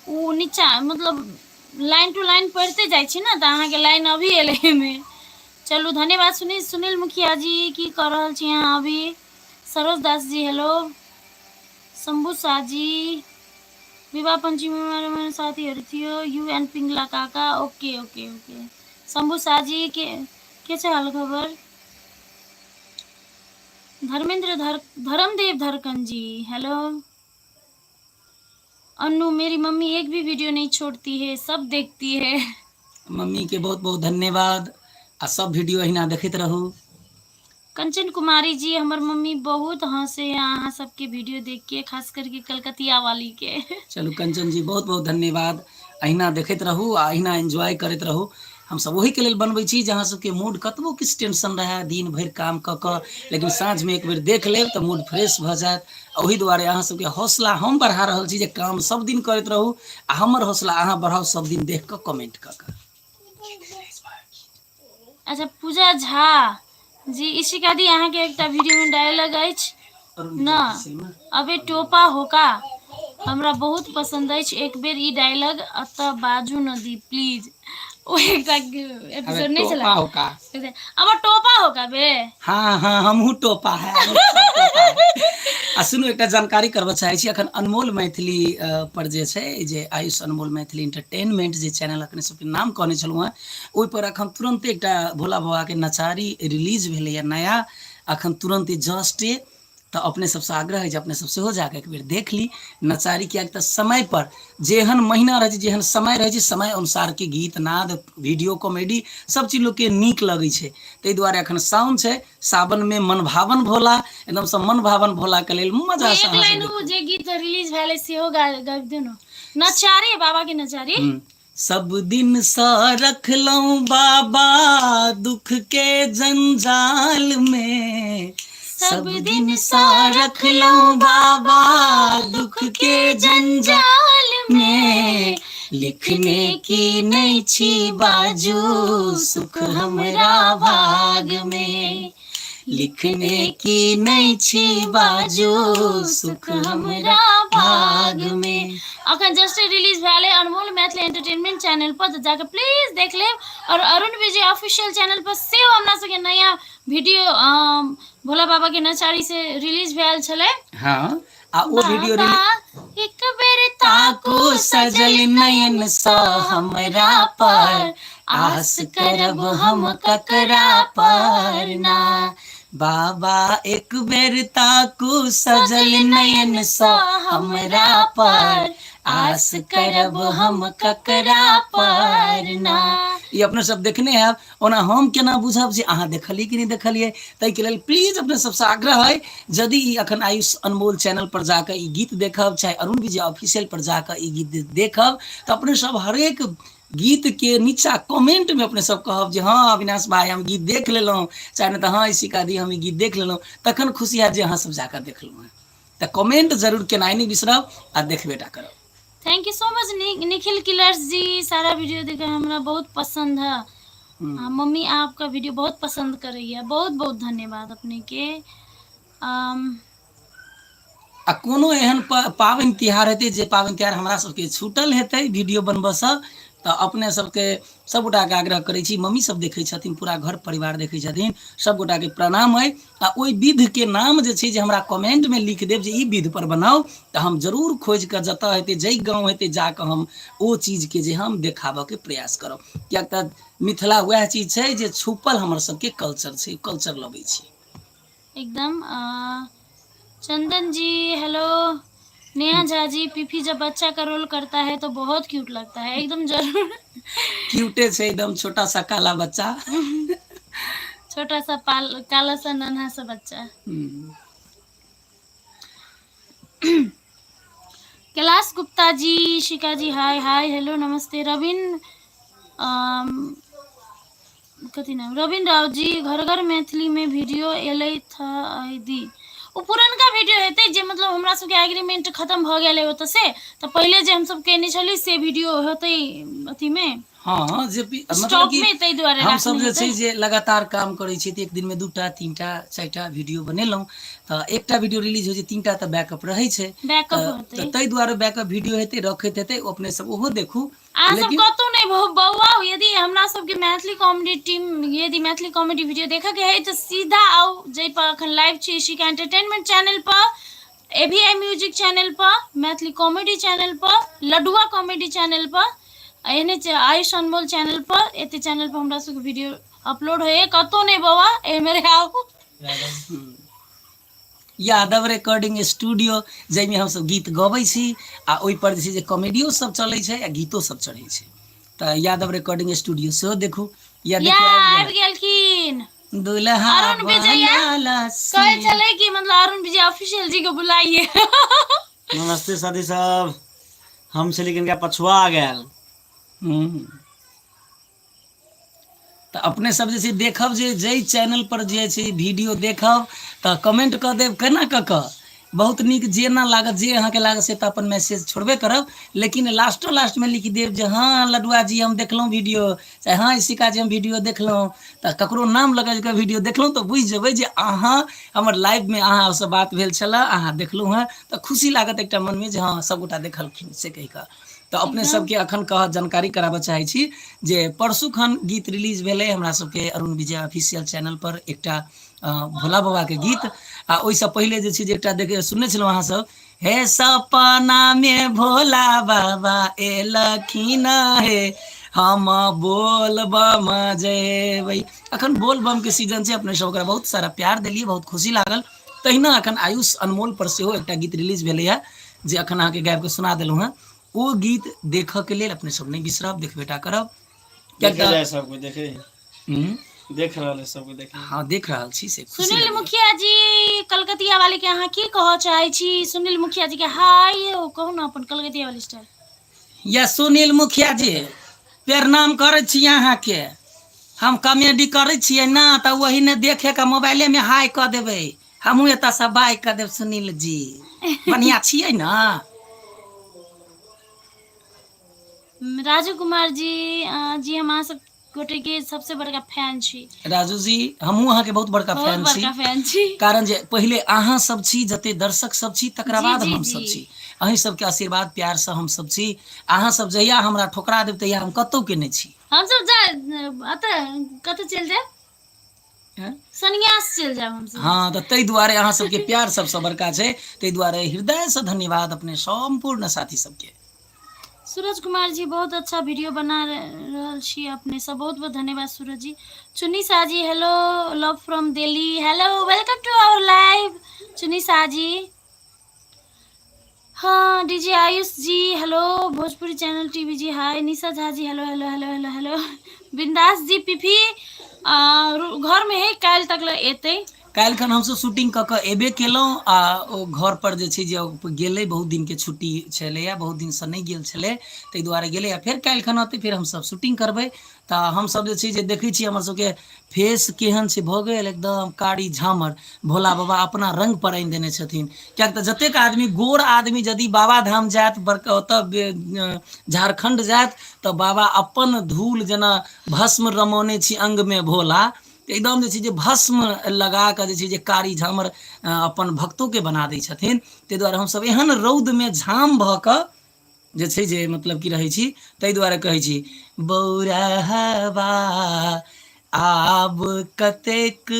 ओ नीचा मतलब लाइन टू लाइन पढ़ते जाइ छी ने, तऽ अहाँके लाइन अभी एलै एहिमे। चलू धन्यवाद सुनील सुनील मुखिया जी। की कऽ रहल छी अहाँ अभी? सरोज दास जी हेलो। शम्भू शाह जी, विवाह पञ्चमीमा मेरो साथीहरू थियो, युएन पिङ्गला काका। ओके ओके ओके शम्भू शाहजी, के के छ हालखबर? धर्मेन्द्र धर धर्मदेव धरकन जी हेलो। अन्नू, मेरी मम्मी एक भी वीडियो नहीं छोड़ती है, सब देखती है। मम्मी के बहुत बहुत धन्यवाद आ सब वीडियो अहिना देखैत रहू। कंचन कुमारी जी, हमर मम्मी बहुत हंसे है अहाँ सबके वीडियो देख के, खास करके कलकतिया वाली के। चलू कंचन जी, बहुत बहुत धन्यवाद। अहिना देखैत रहू आ अहिना एन्जॉय करैत रहू। हमसब ओहीके लेल बनबै छी जे अहाँ सबके मूड कतबो किछु टेंशन रहए दिन भरि काम कऽ कऽ, लेकिन साँझमे एक बेर देख लेब तऽ मूड फ्रेश भऽ जायत। ओहि दुआरे अहाँ सबके हौसला हम बढ़ा रहल छी जे काम सब दिन करैत रहू आ हमर हौसला अहाँ बढ़ाउ सब दिन देख कऽ कमेंट कऽ कऽ। अच्छा पूजा झा जी इशिका दी अहाँके एकटा वीडियो में डायलॉग अछि ना अबे टोपा होका हमरा बहुत पसंद अछि एक बेर ई डायलॉग अतऽ बाजू न दी प्लीज ओ एकटा एपिसोड नहीं चला टोपा होका अब टोपा होका बे हाँ हाँ हमहूँ टोपा है हमहूँ सब टोपा है। आ सुनू एकटा जानकारी करबऽ चाहै छी अखन अनमोल मैथिली पर जे छै जे आयुष अनमोल मैथिली एंटरटेनमेंट जे चैनल अखने सबके नाम कहने छलहुँ हेँ ओहिपर अखन तुरन्ते एकटा भोला बाबाके नचारी रिलीज भेलैए नया अखन तुरन्ते जस्टे तऽ अपने सबसँ आग्रह अछि जे अपने सब सेहो जाकऽ एक बेर देख ली नचारी किएक तऽ समय पर जेहन महीना रहै छै जेहन समय रहै छै समय अनुसारके गीत नाद वीडियो कॉमेडी सब चीज लोकके नीक लगै छै ताहि दुआरे अखन साउन छै सावनमे मनभावन भोला एकदमसँ मनभावन भोलाके लेल मजासँ एक अहाँ सब लाइन देखू ओ जे गीत रिलीज भेल सेहो गाबि दियौ ने नचारी बाबा के नचारी सब दिन सँ रखलहुँ बाबा दुख के जंजाल में सब दिन सँ रखलहुँ बाबा दुख के जंजाल में लिखने की नहीं छी बाजू सुख हमरा भाग में लिखने की नहीं छी बाजू सुख हमरा भाग में अखन जस्ट रिलीज भेल है अनमोल मैथिली एंटरटेनमेंट चैनल पर तऽ जाके प्लीज देख लेब और अरुण विजय ऑफिशियल चैनल पर सेहो हमरा सबके नया वीडियो भोला बाबा के नचारी से रिलीज भेल छलै हाँ आ ओ वीडियो बाबा एक बेर ताकू सजल नयन सा हमरा पर आस करब हम ककरा पर ना बाबा एक बेर ताकू सजल नयन सा हमरा पर आस करब हम ककरा पर ना ई अपने सब देखने हैब ओना हम केना बुझब जे अहाँ देखलियै कि नहि देखलियै ताहिके लेल प्लीज अपने सबसँ आग्रह अइ यदि ई अखन आयुष अनमोल चैनल पर जाकऽ ई गीत देखब चाहे अरुण विजय ऑफिशियल पर जाकऽ ई गीत देखब तऽ अपने सब हरेक गीत के नीचा कमेंट में अपने सब कहब जे हाँ अविनाश भाई हम गीत देख लेलहुँ चाहे नहि तऽ हाँ इशिका दी हम ई गीत देख लेलहुँ तखन खुशी हैत जे अहाँ सब जाकऽ देखलहुँ हेँ तऽ कमेंट जरूर केनाइ नहि बिसरब आ देखबे टा करब thank you so much Nikhil killers ji Sara video देखा हमरा बहुत पसंद है हाँ, मम्मी आपका वीडियो बहुत पसंद कर रही है बहुत बहुत धन्यवाद अपने के आ कोनो एहन पाबनि तिहार हेतै जे पाबनि तिहार हमरा सबके छूटल हेतै वीडियो बनबऽसँ तऽ अपने सबके सब गोटाके आग्रह करै छी मम्मी सब देखै छथिन पूरा घर परिवार देखै छथिन सब गोटाके प्रणाम अइ आ ओहि विधके नाम जे छै जे हमरा कमेंटमे लिख देब जे ई विध पर बनाउ तऽ हम जरूर खोजि कऽ जतऽ हेतै जाहि गाँव हेतै जाकऽ हम ओ चीजके जे हम देखाबऽके प्रयास करब किएक तऽ मिथिला वएह चीज छै जे छुपल हमर सबके कल्चर छै कल्चर लबै छी एकदम चंदन जी हेलो नेहा झा जी पीपी जब बच्चा का रोल करता है तो बहुत क्यूट लगता है एकदम जरूर क्यूटे छै एकदम छोटा सा काला बच्चा छोटा सा पाल काला सा नन्हा सा बच्चा कैलाश गुप्ता जी शिखा जी हाय हाय हेलो नमस्ते रविन कथी नाम रविन राव जी घर घर मैथिली में वीडियो एलै था दी ओ पुरनका वीडियो हेतै जे मतलब हमरा सबके एग्रीमेंट खत्म भऽ गेलै ओतऽ से तऽ पहिले जे हमसब केने छली से वीडियो हेतै अथीमे हँ जे भी मतलब स्टॉक कि में ताहि दुआरे हमसब राखने जे छै हेतै जे लगातार काम करै छी तऽ एक दिनमे दूटा तीनटा चारिटा वीडियो बनेलहुँ तऽ एकटा वीडियो रिलीज होइ छै तीनटा तऽ बैकअप रहै छै बैकअप तऽ हेतै तऽ ताहि दुआरे बैकअप वीडियो हेतै रखैत हेतै ओ अपने सब ओहो देखू अहाँ सब लेकिन कतौ नहि बौआउ यदि हमरा सबके मैथिली कॉमेडी टीम यदि मैथिली कॉमेडी वीडियो देखऽ के है तऽ सीधा आउ जाहि पर अखन लाइव छी इशिका एंटरटेनमेंट चैनल पर एवीआई म्यूजिक चैनल पर मैथिली कॉमेडी चैनल पर लडुआ कॉमेडी चैनल पर एहने आयुष अनमोल चैनल पर एते चैनल पर हमरा सबके वीडियो अपलोड होइए कतौ नहि बौआ एहिमे आउ यादव रिकॉर्डिंग स्टूडियो जाहिमे हमसब गीत गबै छी आ ओहिपर जे छै जे कॉमेडियो सब चलै छै आ गीतो सब चढ़ै छै तऽ यादव रिकॉर्डिंग स्टूडियो सेहो देखू या या देखियौ आबि आबि गेलखिन दुल्हा अरुण विजया बनाला कहै से छलै कि मतलब अरुण विजय ऑफिशियल जी के बुलाइए नमस्ते साथी सब हम छली कनिका पछुआ गेल हम्म। तऽ अपने सब जे छै देखब जे जाहि चैनल पर जे छै वीडियो देखब तऽ कमेंट कऽ देब केना कऽ कऽ बहुत नीक। जेना लागत, जे अहाँके लागत से तऽ अपन मैसेज छोड़बे करब, लेकिन लास्टो लास्टमे लिख देब जे हँ लडुआ जी हम देखलहुँ वीडियो, चाहे हँ इशिका जी हम वीडियो देखलहुँ। तऽ ककरो नाम लगा कऽ वीडियो देखलहुँ तऽ बुझि जेबै जे अहाँ हमर लाइवमे अहाँसँ बात भेल छलए, अहाँ देखलहुँ हेँ। तऽ खुशी लागत एकटा मनमे जे हँ सभगोटा देखलखिन से कहि कऽ। तऽ अपने एकदम सबके अखन कह जानकारी कराबऽ चाहै छी जे परसू खन गीत रिलीज भेलै हमरा सबके अरुण विजय ऑफिशियल चैनल पर एकटा भोला बाबा के गीत। आ ओहिसँ पहिले जे छै जे एकटा देख सुनने छलहुँ अहाँ सब, हे सपना मे भोला बाबा एलखिन हे, हम बोल बम जेबै। अखन बोल बम के सीजन छै, अपने सब ओकरा बहुत सारा प्यार देलियै, बहुत खुशी लागल। तहिना अखन आयुष अनमोल पर सेहो एकटा गीत रिलीज भेलैए जे अखन अहाँके गाबि कऽ सुना देलहुँ हेँ। ओ गीत देखऽ के लेल अपने सब नहि बिसरब, देखबेटा करब। कियाक देखे तऽ जाए सबको देखे हम्म, देख रहल है सबको देखे। हँ देख रहल छी से खुशी सुनील लगैए। मुखिया जी कलकतिया वाले के अहाँ की कहऽ चाहै छी? सुनील मुखिया जी के हाय ओ कहू ने अपन कलकतिया वाली स्टाइल। या सुनील मुखिया जी प्रणाम करै छी अहाँके। हम कॉमेडी करै छियै ना तऽ वही ने देखे के मोबाइले में हाय कऽ देबै, हमहूँ एतऽसँ बाय कऽ देब। सुनील जी बढ़िआँ छियै ने? राजू कुमार जी जी हम अहाँ सब गोटे के सबसे बड़का फैन छी। राजू जी हमहूँ अहाँके बहुत बड़का बहुत फैन छी, बड़का फैन छी। कारण जे पहिले अहाँ सब छी, जते दर्शक सब छी, तकरा जी बाद जी हम सब जी छी। अहीं सबके आशीर्वाद प्यारसँ हम सब छी। अहाँ सब जहिया हमरा ठोकरा देब तहिया हम कतहु के नहि छी। हम सब जा अतऽ कतऽ चलि जायब? हैं? सन्यास चलि जायब हमसब। हँ तऽ ताहि दुआरे अहाँ सबके प्यार सबसँ बड़का छै, ताहि दुआरे हृदयसँ धन्यवाद अपने सम्पूर्ण साथी सबके। सूरज कुमार जी बहुत अच्छा वीडियो बना रहल छी अपने सब, बहुत बहुत धन्यवाद Suraj ji. Chunni Shah ji hello, love from Delhi, hello welcome to our live Chunni Shah ji. हाँ DJ Ayush ji hello, Bhojpuri channel TV ji hi, Nisha Jha ji hello hello hello hello hello, Bindas ji Phi Phi घर में है काल्हि तक ले एतै। काल्हि खन हमसभ शूटिंग कऽ कऽ एबे केलहुँ आ ओ घर पर जे छै जे गेलै, बहुत दिनके छुट्टी छलैए, बहुत दिनसँ नहि गेल छलै, ताहि दुआरे गेलै आ फेर काल्हि खन अतै, फेर हमसभ शूटिंग करबै। तऽ हमसभ जे छै जे देखै छियै हमर सभके फेस केहन छै, भऽ गेल एकदम कारी झामर। भोला बाबा अपना रंग पर आनि देने छथिन। किएक तऽ जतेक आदमी गोर आदमी यदि बाबाधाम जायत, बड़का ओतऽ झारखण्ड जायत, तऽ बाबा अपन धूल जेना भस्म रमौने छी अङ्गमे भोला, एकदम जे छै जे भस्म लगा कऽ जे छै जे कारी झामर अपन भक्तोके बना दै छथिन। ताहि दुआरे हमसभ एहन रौदमे झाम भऽ कऽ जे छै जे मतलब की रहै छी, ताहि दुआरे कहै छी बौरहबा आब कतेक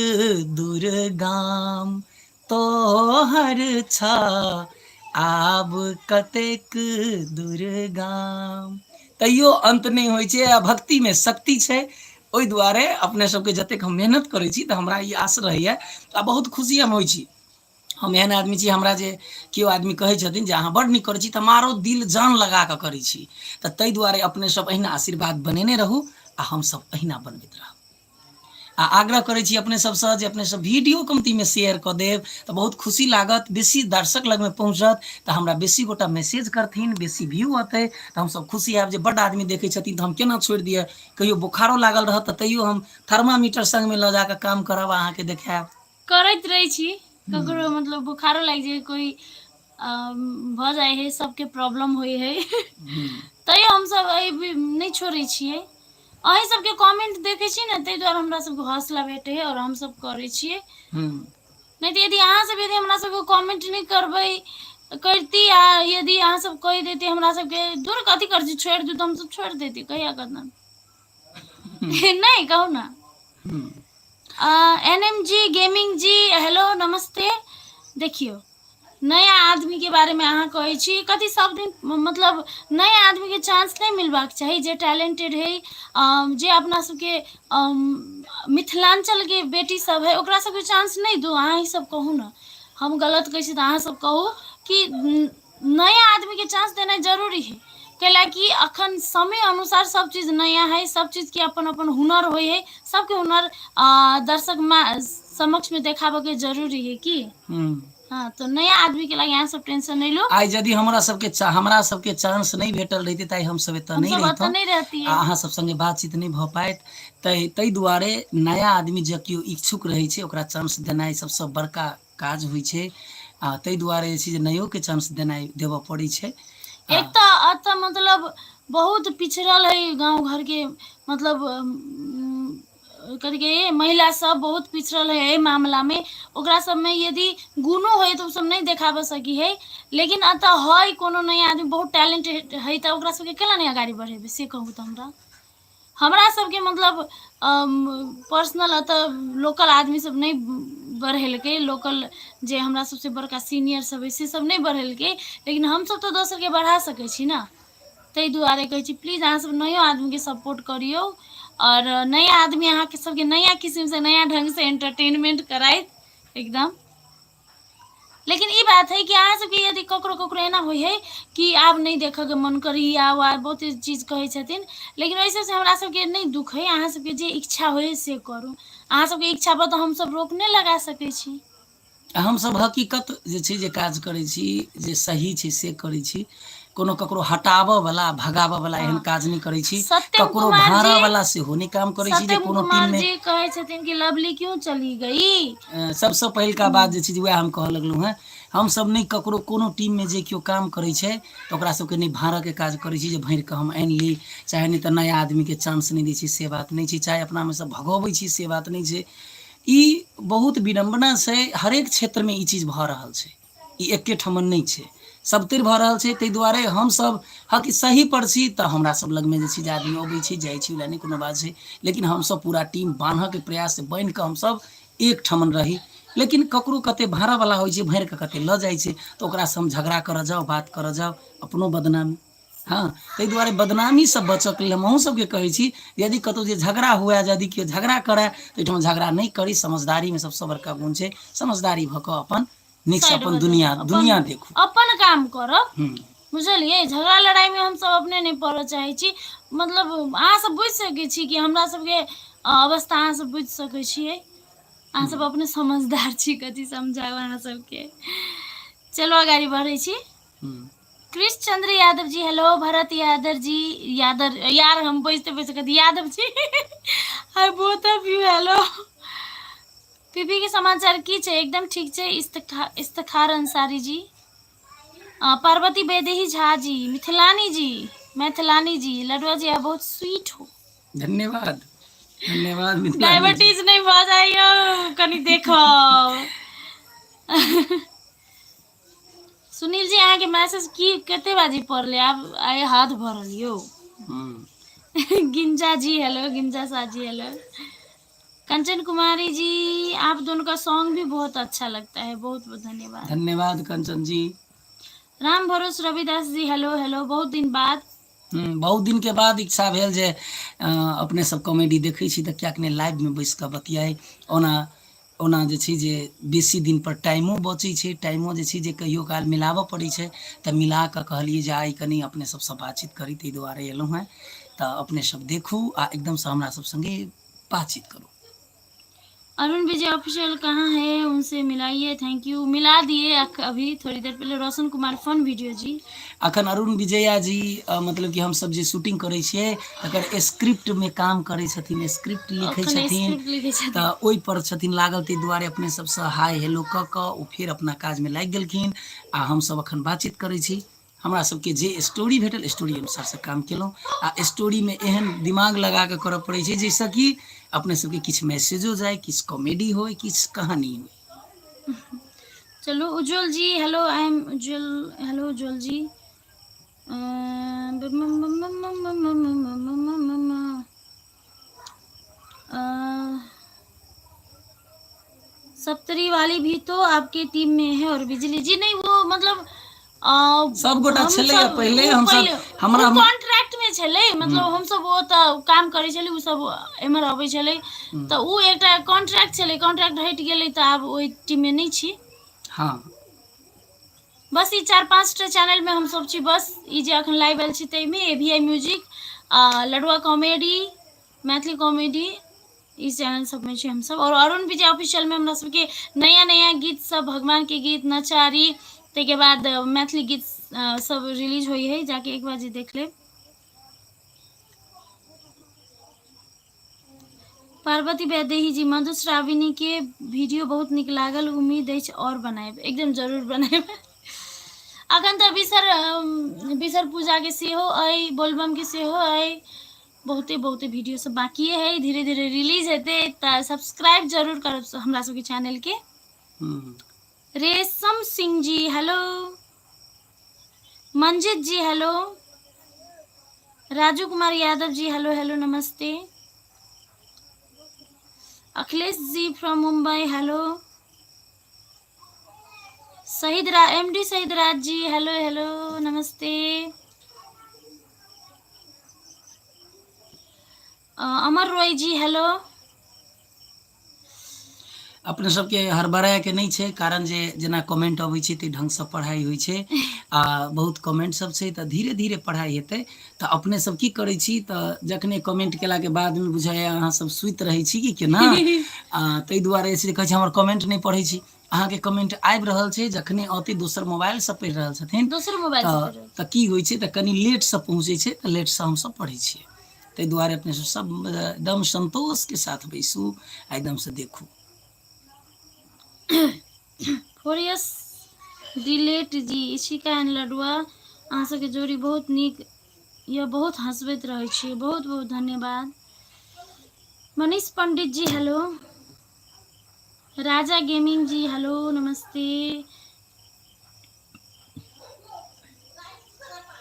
दूर गाम तोहर छ, आब कतेक दूर गाम। तैयो अन्त नहि होइ छै आ भक्तिमे शक्ति छै। ओहि दुआरे अपने सबके जतेक हम मेहनत करै छी तऽ हमरा ई आस रहैए आ बहुत खुशी हम होइ छी। हम एहन आदमी छी, हमरा जे केओ आदमी कहै छथिन जे अहाँ बड्ड नीक करै छी तऽ हम आरो दिल जान लगा कऽ करै छी। तऽ ताहि दुआरे अपने सब अहिना आशीर्वाद बनेने रहू आ हमसब अहिना बनबैत रहब। आ आग्रह करै छी अपने सबसँ जे अपने सब वीडियो कमतीमे शेयर कऽ देब तऽ बहुत खुशी लागत, बेसी दर्शक लगमे पहुँचत तऽ हमरा बेसी गोटा मैसेज करथिन, बेसी व्यू अतै तऽ हमसब खुशी हैब जे बड्ड आदमी देखै छथिन तऽ हम केना छोड़ि दिअ। कहियो बोखारो लागल रहत तऽ तैयो हम थर्मामीटर संगमे लऽ जाकऽ काम करब, अहाँके देखायब। करैत रहै छी। ककरो मतलब बोखारो लागि जाइ कोइ भऽ जाइ है, सबके प्रॉब्लम होइ है, तैयो हमसब एहि नहि छोड़ै छियै। अहीं सबके कमेंट देखै छी ने, ताहि दुआरे हमरा सबके हौसला भेटै है और हमसब करै छियै। नहि तऽ यदि अहाँ सब यदि हमरा सबके कमेंट नहि करबै करती आ यदि अहाँ सब कहि देती हमरा सबके दूर कथी करै छी छोड़ि दू, तऽ हमसब छोड़ि देती कहिया कतना नहि। कहू ना। N M G gaming ji hello नमस्ते। देखियौ नया आदमी के बारे में अहाँ कहै छी कथी सब दिन मतलब नया आदमी के चांस नहीं मिलबाक चाही जे टैलेंटेड है, जे अपना सबके मिथिलांचल के बेटी सब है ओकरा सबके चांस नहीं दू। अहाँ ही सब कहू ना, हम गलत कहै छी तऽ अहाँ सब कहू कि नया आदमी के चांस देनाइ जरूरी है। कैलाकि अखन समय अनुसार सब चीज नया है, सब चीज के अपन अपन हुनर होइ है, सबके हुनर दर्शक समक्ष में देखाबऽ के जरूरी है की। हाँ तो नया आदमी के लागि अहाँ सब टेंशन नहीं लो। आइ यदि हमरा सबके चांस नहीं भेटल रहितै तऽ आइ हमसब एतऽ हम नहीं सब एतऽ रहितहुँ नहीं रहती आ अहाँ सब संगे बातचीत नहीं भऽ पाइत। ताहि दुआरे नया आदमी जँ केओ इच्छुक रहै छै ओकरा चांस देनाइ सबसँ बड़का काज होइ छै। आ ताहि दुआरे जे छै जे नयोके चांस देनाइ देबऽ पड़ै छै। एक तऽ एतऽ मतलब बहुत पिछड़ल है गाँव घरके, मतलब कथी कहै, महिला सब बहुत पिछड़ल है एहि मामलामे। ओकरा सबमे यदि गुणो है तऽ ओसब नहि देखाबऽ सकी है, लेकिन एतऽ है कोनो नया आदमी बहुत टैलेंट है तऽ ओकरा सबके केना नहि अगाडि बढ़ेबै, से कहू तऽ। हमरा हमरा सबके मतलब पर्सनल एतऽ लोकल आदमी सब नहि बढ़ेलकै, लोकल जे हमरा सबसँ बड़का सीनियर सब है से सब नहि बढ़ेलकै, लेकिन हमसब तऽ दोसरके बढ़ा सकै छी ने। ताहि दुआरे कहै छी, प्लीज अहाँसब नयो आदमीके सपोर्ट करियौ, आओर नया आदमी अहाँके सबके नया किसिमसँ नया ढङ्गसँ एंटरटेनमेंट कराइत एकदम। लेकिन ई बात है कि अहाँ सबके यदि ककरो ककरो एना होइ है कि आब नहि देखऽके मन करी आ बहुत चीज कहै छथिन, लेकिन ओहि सबसँ हमरा सबके नहि दुःख है। अहाँ सबके जे इच्छा होइ से करू, अहाँ सबके इच्छा पर तऽ हमसब रोक नहि लगा सकै छी। हमसब हकीकत जे छै जे काज करै छी, जे सही छै से करै छी। कोनो ककरो हटाबऽ वला भगाबऽ वला एहन काज नहि करै छी, सत्यम ककरो कुमार भाड़ऽ जी, वला सेहो नहि काम करै छी जे सत्यम कोनो कुमार टीम मे जी कहै छथिन कि लवली क्यों चली गई। सबसँ पहिलका बात जे छै जे वएह हम कहऽ लगलहुँ हेँ, हमसब नहि ककरो कोनो टीममे जे केओ काम करै छै तऽ ओकरा सबके नहि भाड़ऽके काज करै छी जे भरि कऽ हम आनि ली, चाहे नहि तऽ नया आदमीके चांस नहि दै छी से बात नहि छै, चाहे अपनामे सँ भगबै छी से बात नहि छै। ई बहुत विडम्बना छै, हरेक क्षेत्रमे ई चीज भऽ रहल छै, ई एके ठमन नहि छै, सबतरि भऽ रहल छै। ताहि दुआरे हमसब हक सही पर छी तऽ हमरा सब लगमे जे छै जे आदमी अबै छै जाइ छै, ओहि लए नहि कोनो बात छै, लेकिन हमसब पूरा टीम बान्हऽके प्रयास बान्हि कऽ हमसब एक ठमन रही। लेकिन ककरो कते भाड़ावला होइ छै, भरि कऽ कते लऽ जाइ छै, तऽ ओकरासँ हम झगड़ा करऽ जाउ, बात करऽ जाउ, अपनो बदनामी। हँ, ताहि दुआरे बदनामीसँ बचऽके लेल हम अहूँ सबके कहै छी, यदि कतहु जे झगड़ा हुए, यदि केओ झगड़ा करए तऽ ओहिठाम झगड़ा नहि करी। समझदारीमे सबसँ बड़का गुण छै, समझदारी भऽ कऽ अपन नीकसँ साइड अपन भऽ जाउ, दुनिया अपन दुनिया देखू, अपन काम करब। हूँ। बुझलियै? झगड़ा लड़ाइमे हमसब अपने नहि पड़ऽ चाहै छी। मतलब अहाँ सब बुझि सकै छी कि हमरा सबके अवस्था, अहाँ सब बुझि सकै छियै, अहाँ सब अपने समझदार छी, कथी समझाउ अहाँ सबके। चलू अगाडि बढ़ै छी। हूँ। कृष्ण चंद्र यादव जी हेलो, भरत यादव जी यादव, यार हम बजते बजते कहते Yadav ji, I both of you hello. PP के समाचार की छै? एकदम ठीक छै। इस्तिखार अंसारी जी, पार्वती वैदेही झा जी, मिथिलानी जी, मैथिलानी जी, लडुआ जी आप बहुत स्वीट हो। धन्यवाद, धन्यवाद मिथिलानी जी। डायबिटीज नहीं भऽ जाइयो कनि देखो। सुनील जी अहाँके मैसेज की कते बाजी पड़लै, आब आइ हाथ भरल यौ। गिंजा जी हेलो, गिंजा साह जी हेलो, कंचन कुमारी जी आप दोनों का सॉन्ग भी बहुत अच्छा लगता है, बहुत बहुत धन्यवाद। धन्यवाद कंचन जी। राम भरोस रविदास जी हेलो हेलो, बहुत दिन बाद। बहुत दिन के बाद इच्छा भेल जे अपने सब कॉमेडी देखै छी तऽ किएक नहि लाइव में बैस कऽ बतियाइ। ओना ओना जे छै जे बेसी दिनपर टाइमो बचै छै, टाइमो जे छै जे कहियो काल मिलाबऽ पड़ै छै, तऽ मिला कऽ कहलियै जे आइ कनि अपने सबसँ बातचीत करी, ताहि दुआरे एलहुँ हेँ। तऽ अपने सब देखू आ एकदमसँ हमरा सब सङ्गे बातचीत करू। अरुण विजय ऑफिशियल कहाँ है, उनसे मिलाइए। Thank you, मिला दिए अभी थोड़ी देर पहले। रोशन कुमार फन वीडियो जी। अखन अरुण विजया जी मतलब कि हमसब जे शूटिंग करै छियै तकर स्क्रिप्ट में काम करै छथिन, स्क्रिप्ट लिखै अखन छथिन, स्क्रिप्ट लिखै छथिन, तऽ ओहि पर छथिन लागल, ताहि दुआरे अपने सबसँ हाय हेलो कऽ कऽ ओ फेर अपना काजमे लागि गेलखिन आ हमसब अखन बातचीत करै छी। हमरा सबके जे स्टोरी भेटल स्टोरी अनुसार से काम केलहुँ आ स्टोरीमे एहन दिमाग लगा कऽ करऽ पड़ै छै जाहिसँ कि अपने सबके किछु मैसेजो जाय, किछु कॉमेडी होइ, किछु कहानी होइ। चलू Ujjwal ji hello, I am Ujjwal, hello Ujjwal ji. Saptari वाली भी तो आपके टीम में है और बिजली जी नहीं, वो मतलब सब गोटा हम छलै सब पहिले, ओ हम सब पहिले हमरा ओ कॉन्ट्रैक्ट में छलै, मतलब हम सब ओ तऽ काम करै छलै, ओ सब एम्हर अबै छलै, तऽ ओ एकटा कॉन्ट्रैक्ट छलै, कॉन्ट्रैक्ट हटि गेलै तऽ आब ओहि टीम में नहि छी। हँ। बस ई 4-5 टा चैनल में हम सब छी, बस ई जे अखन लाइव आयल छी ताहिमे A V I music, Ladua comedy, Maithili comedy, E channel सबमे छी हमसब। और अरुण विजय ऑफिशियल में हमरा सबके नया नया गीत सब, भगवान के गीत, नचारी, ताहिके बाद मैथिली गीत सब रिलीज होइ है, जाके एक बार जे देख लेब। पार्वती वैदेही जी, मधुश्रावणी के वीडियो बहुत नीक लागल, उम्मीद अछि और बनायब। एकदम जरूर बनायब। अखन तऽ बिसर बिसर पूजा के सेहो अइ, बोलबम के सेहो अइ, बहुते बहुते वीडियो सब बाकिए है, धीरे धीरे रिलीज हेतै, तऽ सब्सक्राइब जरूर करब हमरा सबके चैनल के। Resham Singh ji hello, Manjit ji hello, Raju Kumar Yadav ji hello hello नमस्ते, Akhilesh ji from Mumbai hello, Shahid MD Shahid Raj ji hello hello नमस्ते, अमर रॉय जी हेलो। अपने सबके हड़बड़ाय के नहि छै, कारण जे जेना कमेंट अबै छै ताहि ढङ्गसँ पढ़ाइ होइ छै आ बहुत कमेंट सब छै, तऽ धीरे धीरे पढ़ाइ हेतै। तऽ अपने सब की करै छी, तऽ जखने कमेंट केलाके बादमे बुझाइए अहाँ सब सुति रहै छी कि केना, आ ताहि दुआरे से कहै छै हमर कमेंट नहि पढ़ै छी। अहाँके कमेंट आबि रहल छै, जखने औतै दोसर मोबाइलसँ पढ़ि रहल छथिन, दोसर मोबाइल से पढ़ि रहल। तऽ की होइ छै, तऽ कनि लेटसँ पहुँचै छै, तऽ लेटसँ हमसब पढ़ै छियै। ताहि दुआरे अपने सब सब एकदम संतोषके साथ बैसू आ एकदमसँ देखू। फोर यस डिलेट जी, इशिका एंड लडुआ, अहाँ सबके जोड़ी बहुत नीक यऽ, बहुत हँसबैत रहै छी, बहुत बहुत धन्यवाद। मनीष पंडित जी हेलो, राजा गेमिंग जी हेलो नमस्ते,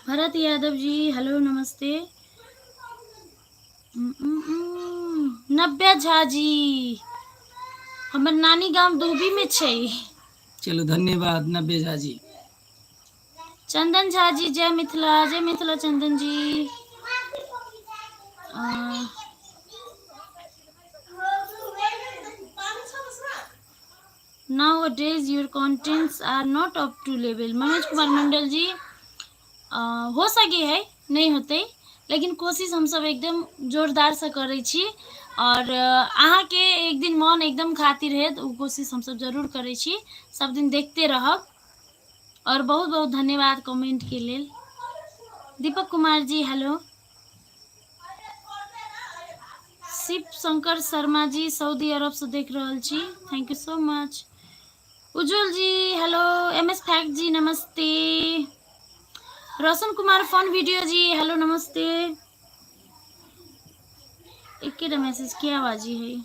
भरत यादव जी हेलो नमस्ते, नव्या झा जी, हमर नानी गाम दुबी में छै। चलू धन्यवाद नव्या झा जी। चंदन झा जी जय मिथिला, जय मिथिला चंदन जी। Nowadays your contents are not up to level. Manoj Kumar Mandal ji, हो सके है नहीं होते, लेकिन कोशिश हम सब एकदम जोरदार से करै छी और अहाँ के एक दिन मन एकदम खातिर है, तो कोशिश हम सब जरूर करै छी, सब दिन देखते रहब। और बहुत बहुत धन्यवाद कमेंट के लेल। दीपक कुमार जी हेलो, शिव शंकर शर्मा जी सऊदी अरब से देख रहल छी, thank you so much. Ujjwal ji hello, M S fact ji Namaste, Roshan Kumar fun video ji hello नमस्ते। एकेटा मैसेज के आवाजी है।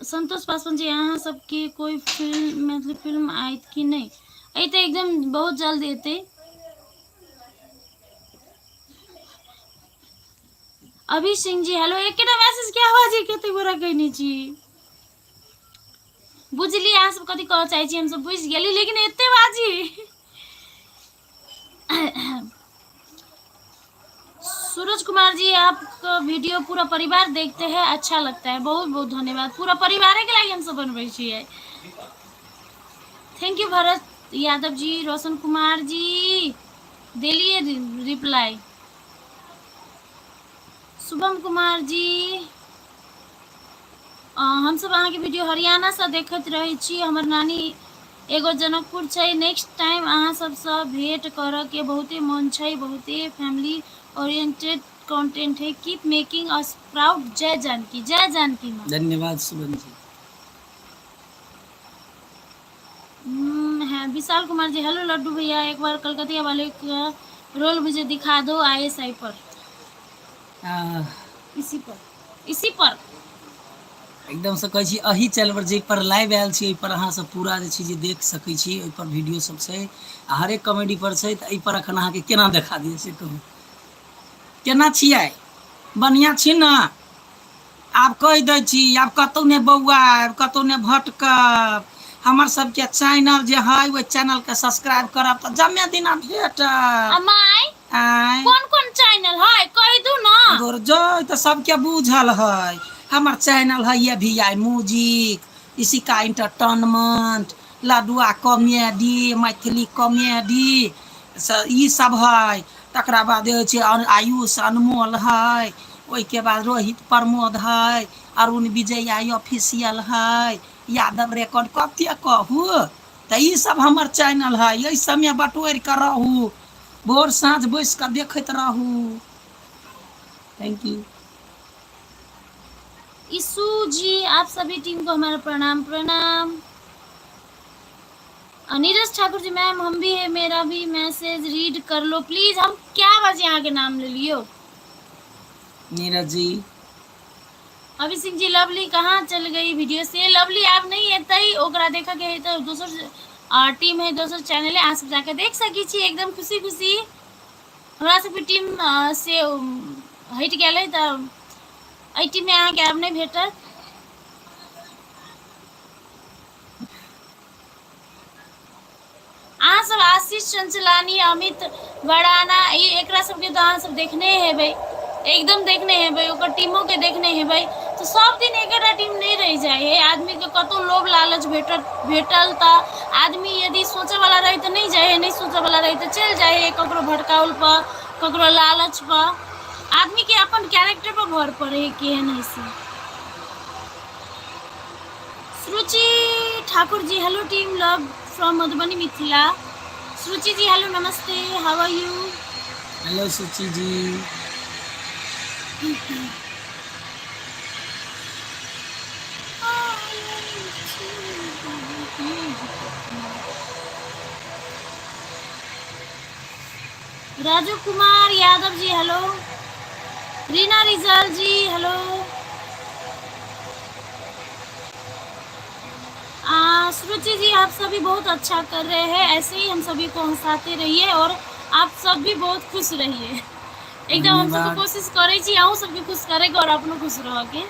संतोष पासवान जी, अहाँ सबके कोई फिल्म मैथिली फिल्म आयत कि नहीं? अयतै एकदम बहुत जल्द एतै। अभी सिंह जी हेलो, एकेटा मैसेज के आवाज है, कते गोरा कहने छी। बुझली अहाँ सब कथी कहऽ चाहै छी, हमसब बुझि गेली, लेकिन एते बाजी। सूरज कुमार जी, आपका वीडियो पूरा परिवार देखते हैं, अच्छा लगता है, बहुत बहुत धन्यवाद। पूरा परिवार के लागि हम सब बनबै छियै। Thank you Bharat Yadav ji, Roshan Kumar ji देलिए रिप्लाई। शुभम कुमार जी, हमसब अहाँके वीडियो हरियाणा से देखैत रहै छी, हमर नानी एगो जनकपुर छै, नेक्स्ट टाइम अहाँ सबसँ भेंट करऽ के बहुते मन छै, बहुते फैमिली ओरिएंटेड कंटेंट है, कीप मेकिंग अस प्राउड, जय जानकी, जय जानकी माँ। धन्यवाद शुभम जी। है विशाल कुमार जी हेलो, लड्डू भैया एक बार कलकतिया वाले का रोल मुझे दिखा दो आईएसआई पर। इसी पर, इसी पर। एकदम से कहै छी एही चैनल पर जाहि पर लाइव आयल छी, ओहि पर अहाँ सब पूरा जे छै जे देख सकै छी, ओहि पर वीडियो सब छै आ हरेक कॉमेडी पर छै। तऽ एहि पर अखन अहाँके केना देखा दिअ से कहू, केना छियै? बढ़िआँ छी ने? आब कहि दै छी, आब कतहु नहि बौआयब, कतहु नहि भटकब। हमर सबके चैनल जे है ओहि चैनलके सब्सक्राइब करब तऽ जमे दिना भेटत। आ my, आँय? कोन कोन चैनल है कहि दू ना। गोर जय तऽ सबके बुझल है, हमर चैनल है ये भी I music, Ishika entertainment, Ladua comedy, Maithili comedy, ई सब है। तकरा बाद होइ छै आयुष अनमोल है, ओहिके बाद रोहित प्रमोद है, अरुण विजय आई ऑफिशियल है, यादव रिकॉर्ड, कते कहू। तऽ ई सब हमर चैनल है, एहि सबमे बटोरि कऽ रहू, भोर साँझ बैस कऽ देखैत रहू। Thank you. ईसू जी आप सभी टीम को हमारा प्रणाम प्रणाम। नीरज ठाकुर जी मैम हम भी है, मेरा भी मैसेज रीड कर लो प्लीज। हम क्या बजे यहाँ के नाम ले लियो। नीरज जी। अभी सिंह जी लवली कहाँ चल गई वीडियो से? लवली आप नहीं है तई ओकरा देखा के है तो दोसर टीम है, दोसर चैनल है, अहाँ सब जाके देख सकी छी एकदम खुशी खुशी। हमरा सबके टीम से हटि गेल है तऽ एहि टीम में अहाँके आब नहि भेटत। अहाँ सब आशीष चंचलानी, अमित बड़ाना, ई एकरा सबके तऽ अहाँ सब देखने हेबै, एकदम देखने हेबै, ओकर टीमो के देखने हेबै। तऽ सब दिन एकेटा टीम नहि रहि जाइ है, आदमी के कतौ लोभ लालच भेटल तऽ आदमी यदि सोचऽ वाला रहै तऽ नहि जाइ है, नहि सोचऽ वाला रहै तऽ चलि जाइ है ककरो भटकाउल पर, ककरो लालच पर। आदमी के अपन कैरेक्टर पर भर पड़े है केहन है से। Suruchi Thakur ji hello team, love from Madhubani Mithila. Suruchi ji hello नमस्ते, हाउ आर you? Hello Suchi ji. Raju Kumar Yadav ji hello, Reena Rijal ji hello, Suruchi ji आप सभी बहुत अच्छा कर रहे हैं, ऐसे ही हम सभी को हंसाते रहिए और आप सब भी बहुत खुश रहिए। एकदम हम सबके धन्यवाद। कोशिश करै छी अहूँ सबके खुश करे के और अपनो खुश रह के।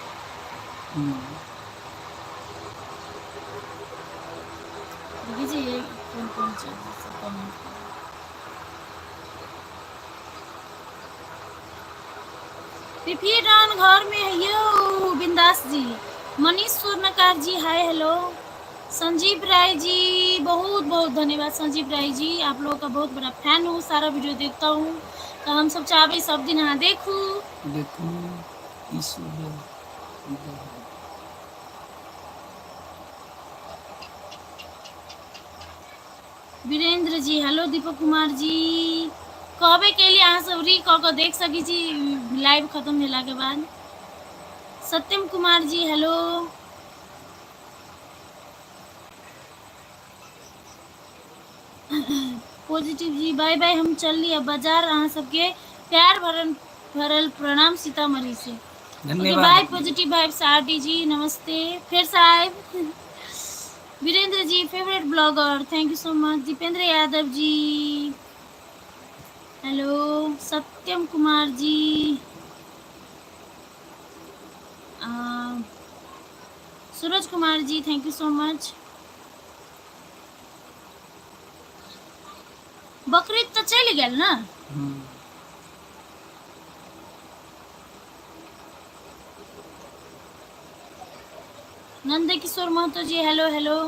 देखै छी कोन कोन चीज सब कमेंट कर। फिफी डॉन घर में है यो बिंदास जी, मनीष स्वर्णकार जी हाय हेलो, संजीव राय जी बहुत बहुत धन्यवाद संजीव राय जी, आप लोगों का बहुत बड़ा फैन हूँ, सारा वीडियो देखता हूँ, तो हम सब चाहबे सब दिन अहाँ देखू। देखू ईशु वीरेंद्र जी हेलो, दीपक कुमार जी कहबे के लिए अहाँ सब री कऽ के देख सकै छी लाइव खत्म भेला के बाद। Satyam Kumar ji hello, positive ji bye bye, हम चल लिए बाजार, अहाँ सबके प्यार भरल भरल प्रणाम सीतामढ़ी से। ओके धन्यवाद। बाय पॉजिटिव वाइब्स आरडी जी नमस्ते, फिर साहब। Virendra ji favourite blogger thank you so much. Dipendra Yadav ji hello, Satyam Kumar ji, Suraj Kumar ji thank you so much. Bakrid तऽ चलि गेल ना? Nand Kishore Mahato ji hello hello.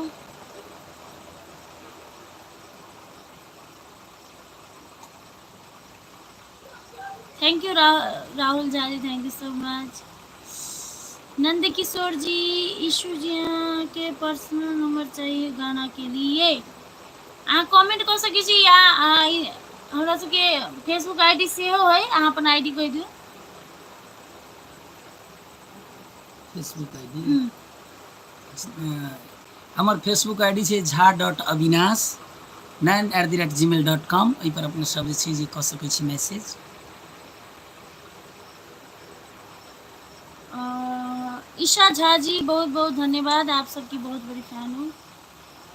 Thank you Rahul Jha ji thank you so much. Nand Kishore ji Ishu ji के personal number चाहिए गाना के लिए, अहाँ कमेंट कऽ सकै छी या हमरा सबके फेसबुक I D सेहो है, अहाँ अपन I D कहि दियौ। फेसबुक I D हमर फेसबुक I D छै Jha dot Avinash 9 at the rate Gmail dot com, एहिपर अपने सब जे छै जे कऽ सकै छी मैसेज। ईशा झा जी बहुत बहुत धन्यवाद, आप सबकी बहुत बड़ी फैन हूँ।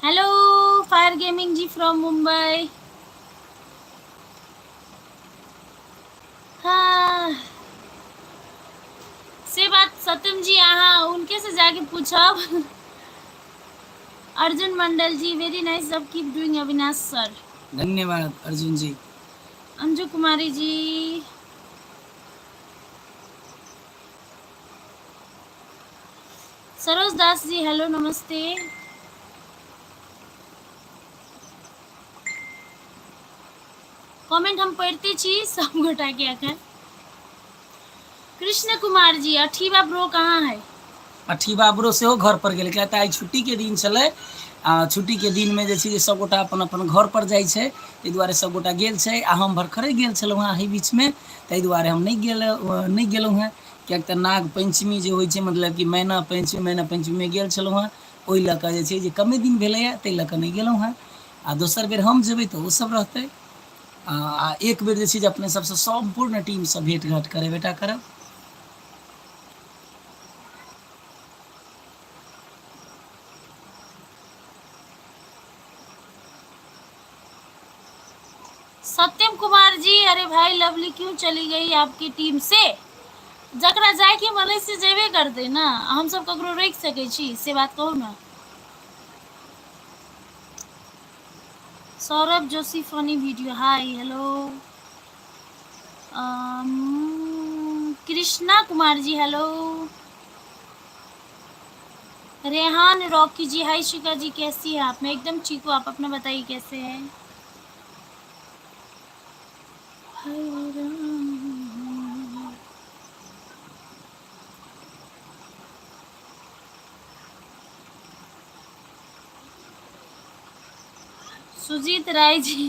Hello fire gaming ji from Mumbai. हाँ से बात सत्यम जी अहाँ उनके से जाके पूछब। अर्जुन मंडल जी वेरी नाइस, सब कीप डूइंग अविनाश सर। धन्यवाद अर्जुन जी। अंजू कुमारी जी सरोज दास जी हेलो नमस्ते। कमेंट हम पढ़ते छी सब गोटा के अखन। कृष्ण कुमार जी अठीबा ब्रो कहाँ है? अठीबा ब्रो सेहो घर पर गेलै, किया तऽ आइ छुट्टी के दिन छलै आ छुट्टी के दिन में जे छै जे सबगोटा अपन अपन घर पर जाइ छै, ताहि दुआरे सबगोटा गेल छै आ हम भरखरे गेल छलहुँ हेँ एहि बीचमे, ताहि दुआरे हम नहि गेलहुँ हेँ। किएक तऽ नाग पञ्चमी जे होइ छै मतलब कि मैना पञ्चमी मैना पञ्चमीमे गेल छलहुँ हेँ ओहि लऽ कऽ जे छै जे कमे दिन भेलैए ताहि लऽ कऽ नहि गेलहुँ हेँ आ दोसर बेर हम जेबै तऽ ओसभ रहतै आ एक बेर जे छै जे अपने सबसँ सम्पूर्ण टीमसँ भेँट घाँट करेबे टा करब। सत्यम कुमार जी, अरे भाई लवली क्यों चली गई आपकी टीम से? जकरा जायके मन है से जेबे करतै ना, हम सब ककरो रोकि सकै छी से बात कहू ना। Saurabh Joshi funny video, hi hello. Krishna Kumar ji hello. Rehan Rocky ji hi. Shikha ji कैसी है आप? मैं एकदम ठीक हूँ, आप अपना बताइए कैसे हैं? सुजीत राय जी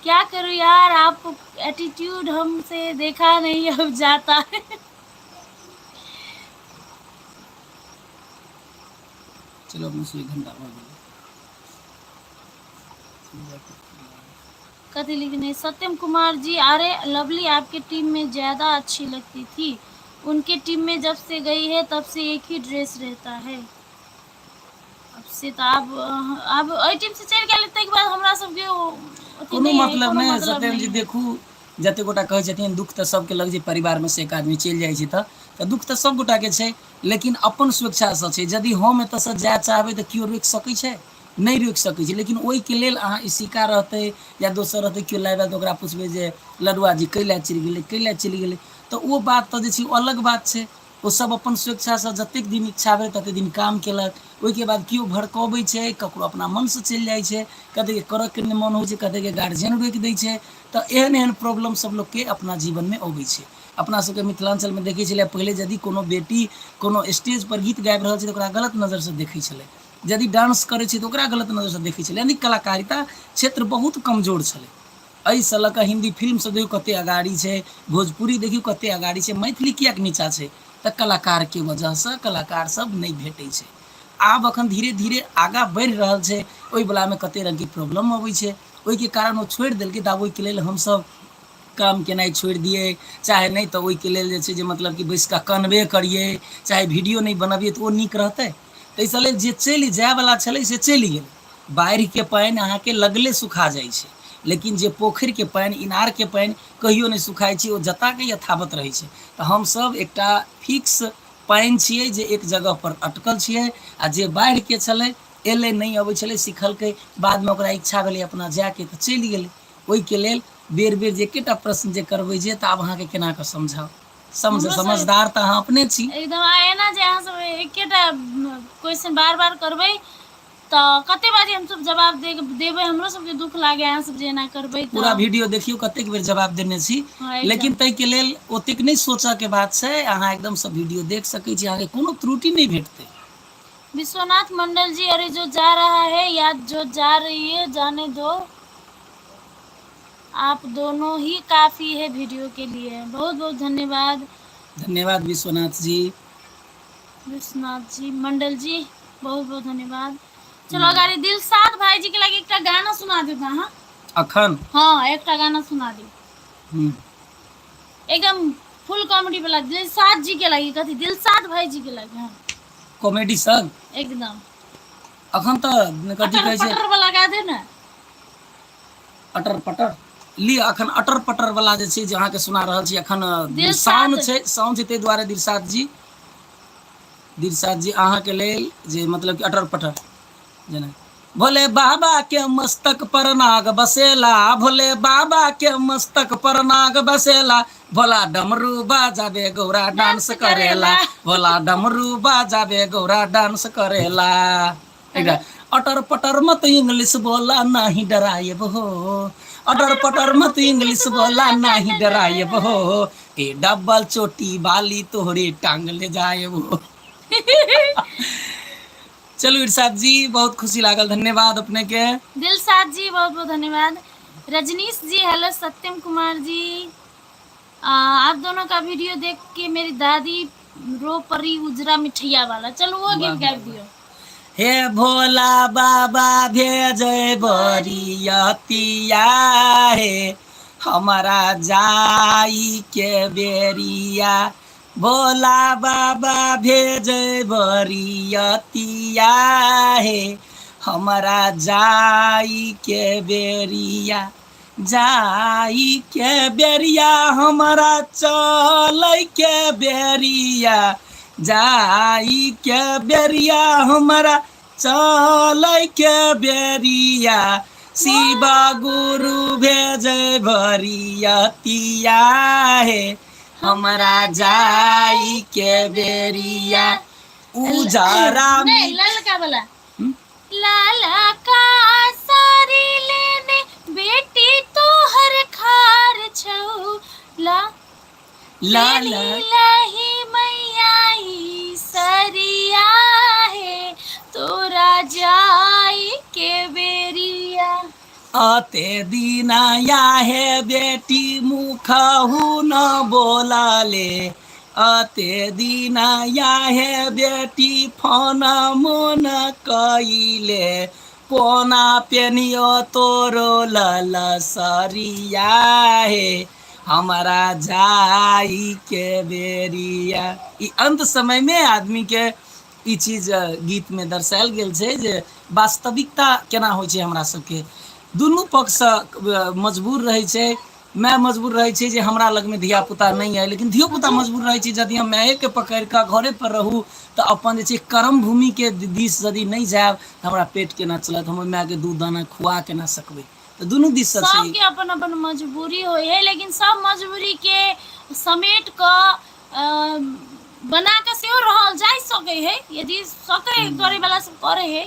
क्या करूँ यार, आप एटीट्यूड हमसे देखा नहीं अब जाता है। चलो अपने से एक घंटा भऽ गेलै। कथी लिखने? सत्यम कुमार जी, अरे लवली आपके टीम में ज्यादा अच्छी लगती थी, उनके टीम में जब से गई है तब से एक ही ड्रेस रहता है। अब से तऽ आब आब एहि टीम से चलि गेल ताहिके बाद हमरा सबके ओ अथी कोनो नहि है, मतलब कोनो नहि। मतलब सत्यम जी नहि। देखू, जते गोटा कहै छथिन दुख तऽ सबके लग छै, परिवारमे से एक आदमी चलि जाइ छै तऽ दुख तऽ सब गोटाके छै, लेकिन अपन स्वेच्छासँ छै। यदि हम एतऽसँ जाय चाहबै तऽ केओ रोकि सकै छै? नहि रोकि सकै छै। लेकिन ओहिके लेल अहाँ इशिका रहतै या दोसर रहतै केओ लाइव आयल तऽ ओकरा पुछबै जे लडुआ जी कै लए चलि गेलै, कै लए चलि गेलै, तऽ ओ बात तऽ जे छै ओ अलग बात छै। ओ सब अपन स्वेच्छासँ जतेक दिन इच्छा भेल ततेक दिन काम केलक। ओहिके बाद केओ भड़कबै छै, ककरो अपना मनसँ चलि जाइ छै, कतेकके करऽके नहि मन होइ छै, कतेकके गार्जियन रोकि दै छै, तऽ एहन एहन प्रॉब्लम सब लोकके अपना जीवनमे अबै छै। अपना सबके मिथिलाञ्चलमे देखै छलियै पहिले यदि कोनो बेटी कोनो स्टेजपर गीत गाबि रहल छै तऽ ओकरा गलत नजरसँ देखै छलै, यदि डांस करै छै तऽ ओकरा गलत नजरसँ देखै छलै, यानि कलाकारिता क्षेत्र बहुत कमजोर छलै। एहिसँ लऽ कऽ हिन्दी फिल्म सब देखियौ कते अगाड़ी छै, भोजपुरी देखियौ कते अगाड़ी छै, मैथिली किएक नीचा छै? तऽ कलाकारके वजहसँ कलाकार सब नहि भेटै छै। आब अखन धीरे धीरे आगाँ बढ़ि रहल छै, ओहिवलामे कते रङ्गके प्रॉब्लम अबै छै, ओहिके कारण ओ छोड़ि देलकै। तऽ आब ओहिके लेल हमसब काम केनाइ छोड़ि दियै चाहे नहि, तऽ ओहिके लेल जे छै जे मतलब कि बैसि कऽ कनबे करियै चाहे वीडियो नहि बनबियै तऽ ओ नीक रहतै? ताहिसँ लेल जे चलि जायवला छलै से चलि गेलै। बाढ़िके पानि अहाँके लगले सुखा जाइ छै, लेकिन जे पोखरिके पानि, इनारके पानि कहियो नहि सुखाइ छै, ओ जताके यथावत रहै छै। तऽ हमसभ एकटा फिक्स पानि छियै जे एक जगहपर अटकल छियै, आ जे बाढ़िके छलै एलै, नहि अबै छलै, सिखलकै, बादमे ओकरा इच्छा भेलै अपना जायके तऽ चलि गेलै। ओहिके लेल बेर बेर जे एकेटा प्रश्न जे करबै जे तऽ आब अहाँके केना कऽ समझाउ? समझ समझदार तऽ अहाँ अपने छी एकदम। आ एना जे अहाँ सब एकेटा क्वेश्चन बार बार करबै तऽ कते बारी हमसब जवाब दे देबै? हमरो सबके दुख लागे अहाँ सब जे एना करबै। पूरा वीडियो देखियौ कतेक बेर जवाब देने छी। हाँ, लेकिन ताहिके लेल ओतेक नहि सोचऽ के बात छै, अहाँ एकदम सब वीडियो देख सकै छी, अहाँके कोनो त्रुटि नहि भेटतै। विश्वनाथ मंडल जी, अरे जो जा रहा है या जो जा रही है जाने दो, आप दोनों ही काफी है वीडियो के लिए। बहुत बहुत धन्यवाद। धन्यवाद विश्वनाथ जी। विश्वनाथ जी मंडल जी बहुत बहुत धन्यवाद। चलो अगाडि दिलसाद भाईजी के लागि एकटा गाना सुना दियौ त अहाँ अखन। हाँ, एकटा गाना सुना दियौ। एकदम फुल कॉमेडी वाला, दिलसाद जी के लागि, कथी दिलसाद भाईजी के लागि। हाँ, कॉमेडी संग एकदम। अखन तऽ कथी अटर कहै छै पटर वाला गा दे ने। अटर पटर लिअ, अखन अटर पटर वाला जे छै जे अहाँके सुना रहल छी अखन। दिलसाद साउन छै, साउन छै, ताहि दुआरे दिलसाद जी, दिलसाद जी अहाँके लेल जे मतलब कि अटर पटर जेना भोले बाबा के मस्तक पर नाग बसेला, भोले बाबा के मस्तक पर नाग बसेला, भोला डमरू बाजाबे गौरा डांस करेला, भोला डमरू बाजाबे गौरा डांस करेला। एकटा अटर पटर मत इंग्लिश बोला नाही डरायब हो, अटर पटर मत इंग्लिश बोला नाही डरायब हो, ए डबल चोटी बाली तोहरे टांग ले जायब हो। चलू इरशाद जी, बहुत खुशी लागल, धन्यवाद अपने के। दिलसाद जी बहुत बहुत धन्यवाद। रजनीश जी हेलो। सत्यम कुमार जी, आप दोनों का वीडियो देख के मेरी दादी रो पड़ी उजरा मिठैया वाला। चलो वो गीत गाबि दियो। हे भोला बाबा भेजै बरियतिया हे, हमारा जाई के बेरिया। भोला बाबा भेजै बरियतिया हे, हमारा जाई के बेरिया। जाई के बेरिया हमारा चलै के बेरिया, जाई के बेरिया हमारा चलै के बेरिया। शिव गुरु भेजै बरियतिया हे, हमरा जाई के बेरिया। उजरा नहीं, ललका वाला। हम्म? लाला का सारी लेने बेटी तोहर खार छौ, ला लाला लाही मैया ई सरिया हे, तोरा जाई के बेरिया। अते दिना या हे बेटी मुखहु न बोलाले, अते दिना या हे बेटी फोन मोन कइले, कोना पेनियो तोरो लल सरिया हे, हमारा जाई के बेरिया। ई अंत समय में आदमी के ई चीज गीत में दर्शायल गेल छै जे वास्तविकता केना होइ छै। हमरा सबके दुनू पक्षसँ मजबूर रहै छै। माय मजबूर रहै छै जे हमरा लगमे धियापुता नहि अइ, लेकिन धियोपुता मजबूर रहै छै यदि हम मायेके पकड़ि कऽ घरे पर रहू तऽ अपन जे छै कर्म भूमिके दिस यदि नहि जायब तऽ हमरा पेट केना चलत, हम ओहि मायके दूध दाना खुआ केना सकबै। तऽ दुनू दिससँ छै। सबके अपन अपन मजबूरी होइ है, लेकिन सब मजबूरी के समेट कऽ बना कऽ सेहो रहल जा सकै है, यदि सकै करे वाला सब करे है।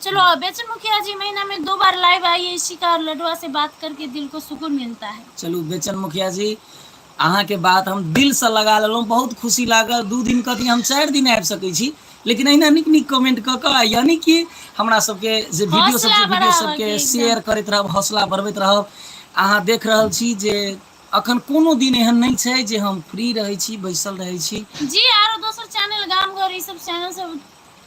चलो बेचन मुखिया जी महीना में 2 बार लाइव आई है, इसी का और लडुआ से बात करके दिल को सुकून मिलता है। चलू बेचन मुखिया जी, अहाँके बात हम दिलसँ लगा लेलहुँ, बहुत खुशी लागल। 2 दिन कथी, हम 4 दिन आबि सकै छी, लेकिन अहिना नीक नीक कमेंट कऽ कऽ यानी कि हमरा सबके जे वीडियो सब हौसला छै, वीडियो बढ़ाबऽ सबके के एकदम। शेयर करैत रहब, हौसला बढ़बैत रहब। अहाँ देख रहल छी जे अखन कोनो दिन एहन नहि छै जे हम फ्री रहै छी, बैसल रहै छी। जी, आरो दोसर चैनल गाम घर ई सब चैनल सब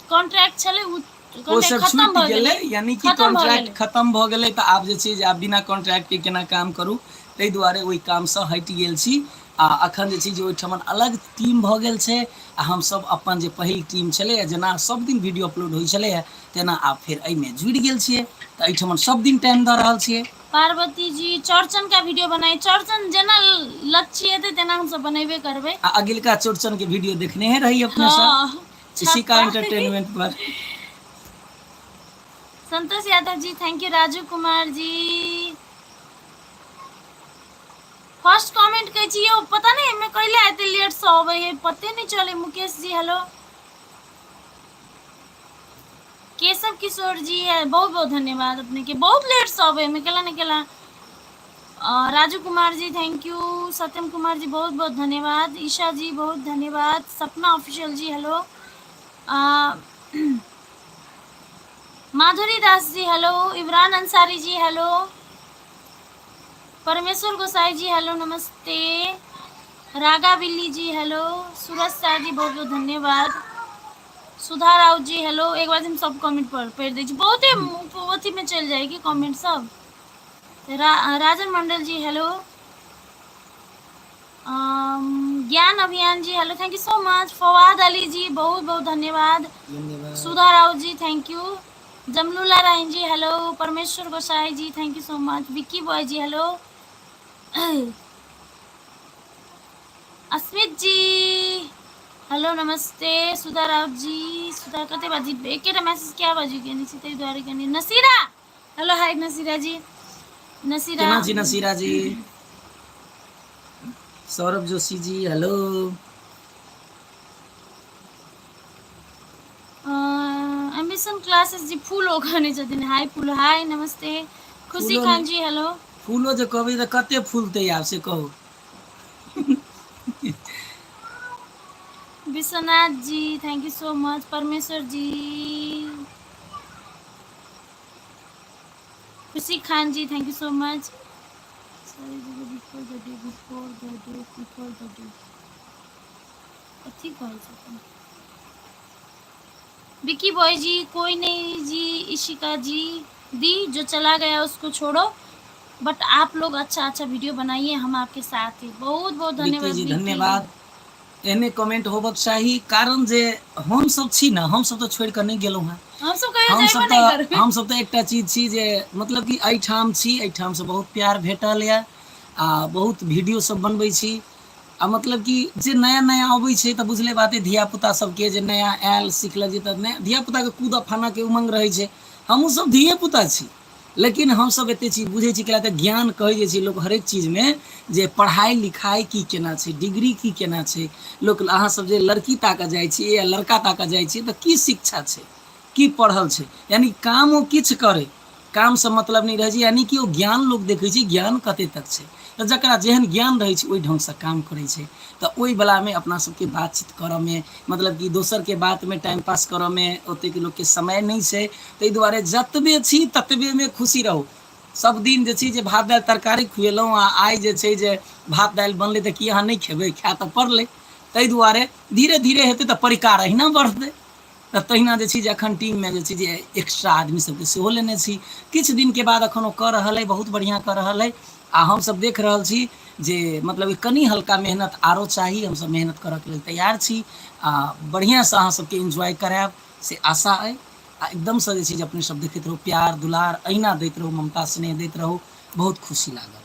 कॉन्ट्रैक्ट छलै, उ ओ कॉन्ट्रैक्ट सब खत्म छूटि भऽ गेलै, गेलै, यानी कि खत्म भऽ कॉन्ट्रैक्ट गेलै। खत्म भऽ गेलै। तऽ आब जे छै जे आब बिना कॉन्ट्रैक्ट के केना काम करू, ताहि दुआरे ओहि कामसँ हटि गेल छी। आ अखन जे छै जे ओहिठमन अलग टीम भऽ गेल छै आ हमसभ अपन जे पहिल टीम छलैए, जेना सब दिन वीडियो अपलोड होइ छलैए तेना आब फेर एहिमे जुड़ि गेल छियै, तऽ एहिठमन सब दिन टाइम दऽ रहल छियै। पार्वती जी चौरचन का वीडियो बनाई। चौरचन जेना लक्ष्य हेतै तेना हमसब बनेबे करबै। आ अगिलका चौरचन के वीडियो देखने हे रही अपने सब। हँ, इसी का छप्पा। Entertainment per. Santosh Yadav ji thank you. Raju Kumar ji first comment कहै छी यौ, पता नहि एहिमे कैला एते लेट से अबै है, पते नहि चले। मुकेश जी हेलो। केशव किशोर जी है, बहुत बहुत धन्यवाद अपने के, बहुत लेट से अबै एहिमे केला नहि केला। Raju Kumar ji thank you. Satyam Kumar ji बहुत बहुत धन्यवाद। ईशा जी बहुत धन्यवाद। सपना ऑफिशियल जी हेलो। माधुरी दास जी हेलो। इमरान अंसारी जी हेलो। परमेश्वर गोसाई जी हेलो, नमस्ते। रागा बिल्ली जी हेलो। सूरज शाह जी बहुत बहुत धन्यवाद। सुधा राउत जी हेलो। एक बार हम सब कमेंट पर पढ़ दै छी, बहुते अथी में चलि जाए कि कमेंट सब। Rajan Mandal ji hello. Gyan Abhiyan ji hello, thank you so much. Fawad Ali ji बहुत बहुत धन्यवाद। धन्यवाद। Sudha Raut ji thank you. Jamlula Rain ji hello. Parmeshwar Gosai ji thank you so much. Vicky boy ji hello. Asmit ji hello, नमस्ते। सुधा राउत जी, सुधा कते बाजी एकेटा message क्या बाजू केने छी ताहि दुआरे कनि। नसीरा हेलो, हाय नसीरा जी। नसीरा केना छी नसीरा जी? Saurabh Joshi ji hello. Ambition classes ji फूलो कहने छथिन, हाय फूल, हाय नमस्ते। खुशी फूलो खान जी हेलो। फूलो जे कहबै तऽ कते फूलतै आब से कहू। Vishwanath ji thank you so much. Parmeshwar ji, Khushi Khan ji thank you so much. Before the day, before the day, before the day. कथी कहै छथिन विकी बॉय जी? कोई नहीं जी। इशिका जी, दी जो चला गया उसको छोड़ो, बट आप लोग अच्छा अच्छा वीडियो बनाइए, हम आपके साथ हैं। बहुत बहुत विक्की धन्यवाद जी विक्की। धन्यवाद। एहने कमेंट होबक चाही, कारण जे हम सब छी ने, हम सब तऽ छोड़ि कऽ नहि गेलहुँ हेँ। हम सब कहियो हम जेबो सब नहीं तऽ करबै। हम सब तऽ एकटा चीज छी जे मतलब कि एहिठाम छी, एहिठामसँ बहुत प्यार भेटल यऽ आ बहुत वीडियो सब बनबै छी। आ मतलब कि जे नया नया अबै छै तऽ बुझले बात अइ, धिया पुता सबके जे नया आयल सिखलक जे, तऽ नया धिया पुताके कूदऽ फानऽके उमङ्ग रहै छै। हमहूँ सब धिये पुता छी, लेकिन हमसब एते चीज बुझै छी, कैला तऽ ज्ञान कहै जे छै लोक हरेक चीजमे जे पढ़ाइ लिखाइ की केना छै, डिग्री की केना छै। लोक अहाँ सब जे लड़की ताकऽ जाइ छियै या लड़का ताकऽ जाइ छियै तऽ की शिक्षा छै, की पढ़ल छै, यानि काम ओ किछु करै, कामसँ मतलब नहि रहै छै। यानि कि ओ ज्ञान लोक देखै छै, ज्ञान कते तक छै। तऽ जकरा जेहन ज्ञान रहै छै ओहि ढङ्गसँ काम करै छै। तऽ ओहि वलामे अपना सबके बातचीत करऽमे, मतलब कि दोसरके बातमे टाइम पास करऽमे ओतेक लोकके समय नहि छै। ताहि दुआरे जतबे छी ततबेमे खुशी रहू। सब दिन जे छै जे भात दालि तरकारी खुएलहुँ, आ आइ जे छै जे भात दालि बनलै तऽ की अहाँ नहि खेबै? खाय तऽ पड़लै। ताहि दुआरे धीरे धीरे हेतै तऽ परिकार अहिना बढ़तै। तऽ तहिना जे छै जे अखन टीममे जे छै जे एक्स्ट्रा आदमी सबके सेहो लेने छी। किछु दिनके बाद अखन ओ कऽ रहल अइ, बहुत बढ़िआँ कऽ रहल अइ। आ हमसब देख रहल छी जे मतलब कनि हल्का मेहनत आरो चाही। हमसब मेहनत करऽके लेल तैयार छी आ बढ़िआँसँ अहाँ सबके एन्जॉय करायब से आशा अइ। आ एकदमसँ जे छै जे अपने सब देखैत रहू, प्यार दुलार अहिना दैत रहू, ममता स्नेह दैत रहू, बहुत खुशी लागल।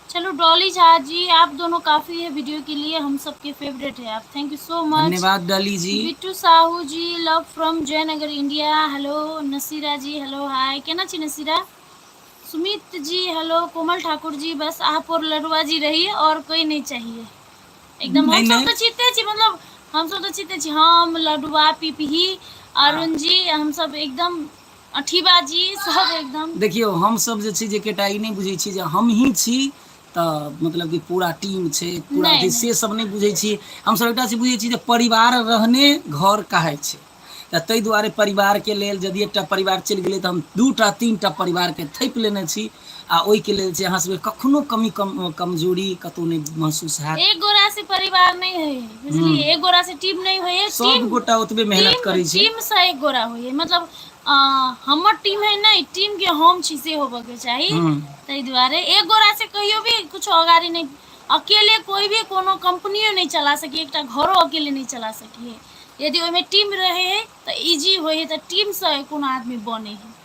चलो डॉली झा जी, आप दोनों काफी है वीडियो के लिए, हम सबके फेवरेट है आप। Thank you so much. धन्यवाद Dolly ji. Bittu Sahu ji, love from Jaynagar India. Hello Nasira ji, hello hi, केना छी नसीरा? सुमित जी हेलो। कोमल ठाकुर जी, बस आप और लड़ुआ जी रहिए और कोई नहीं चाहिए। एकदम हम नहीं सब नहीं तो चीते छी, मतलब हम सब तो चीते छी, हम लडुआ पिपही अरुण जी, हम सब एकदम अठीबा जी सब एकदम। देखियौ, हम सब जे छै जे केटा ई नहि बुझै छी जे हम ही छी तऽ मतलब कि पूरा टीम छै पूरा नहि अथी, नहि से सब नहि बुझै छी। हमसब एकटा चीज बुझै छी जे परिवार रहने घर कहाइ छै। तऽ ताहि दुआरे परिवारके लेल यदि एकटा परिवार चलि गेलै तऽ हम दूटा तीनटा परिवारके थैप लेने छी। आ ओहिके लेल जे अहाँ सबके कखनो कमी कम कमजोरी कतहु नहि महसूस हैत। एक गोरा से परिवार नहीं है, बुझलिए? एक गोरा से टीम नहीं होय। सब टीम गोटा ओतबे मेहनत टीम करै छै। टीम से एक गोरा होय, मतलब हमर टीम है नहीं, टीम के हम छी से होबऽ के चाही। ताहि दुआरे एक गोरा से कहियो भी कुछ अगाड़ी नहीं, अकेले कोई भी कोनो कंपनियो नहीं चला सकी, एकटा घरो अकेले नहीं चला सकी है। यदि ओहिमे टीम रहे है तऽ इजी होय है, तऽ टीम से कोनो आदमी बने है।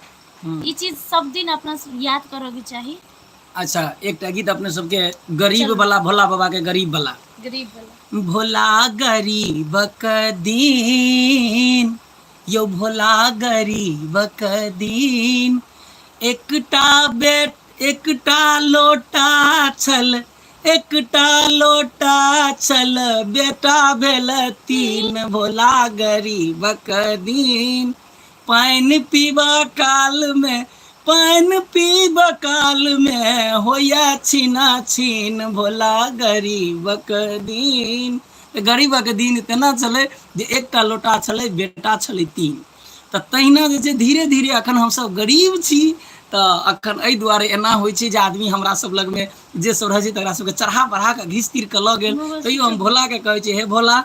ई चीज सब दिन अपना याद करऽ के चाही। अच्छा, एकटा गीत अपने सबके गरीब चलू। वाला, भोला बाबा के गरीब वाला। गरीब वाला। भोला गरीब क दीन यौ, भोला गरीब क दीन, एकटा बेट एकटा लोटा छल, एकटा लोटा छल, बेटा भेल तीन, भोला गरीब क दीन। पानि पीबा काल मे, पानि पीबा काल मे होइया छीना छीन, भोला गरीबक दीन। तऽ गरीबक दिन तेना छलै जे एकटा लोटा छलै, बेटा छलै तीन। तऽ तहिना जे छै धीरे धीरे अखन हमसब गरीब छी, तऽ अखन एहि दुआरे एना होइ छै जे आदमी हमरा सब लगमे जे सब रहै छै तकरा सबके चढ़ा बढ़ा कऽ घीच तीर कऽ लऽ गेल। तैयो हम भोलाके कहै छियै, हे भोला,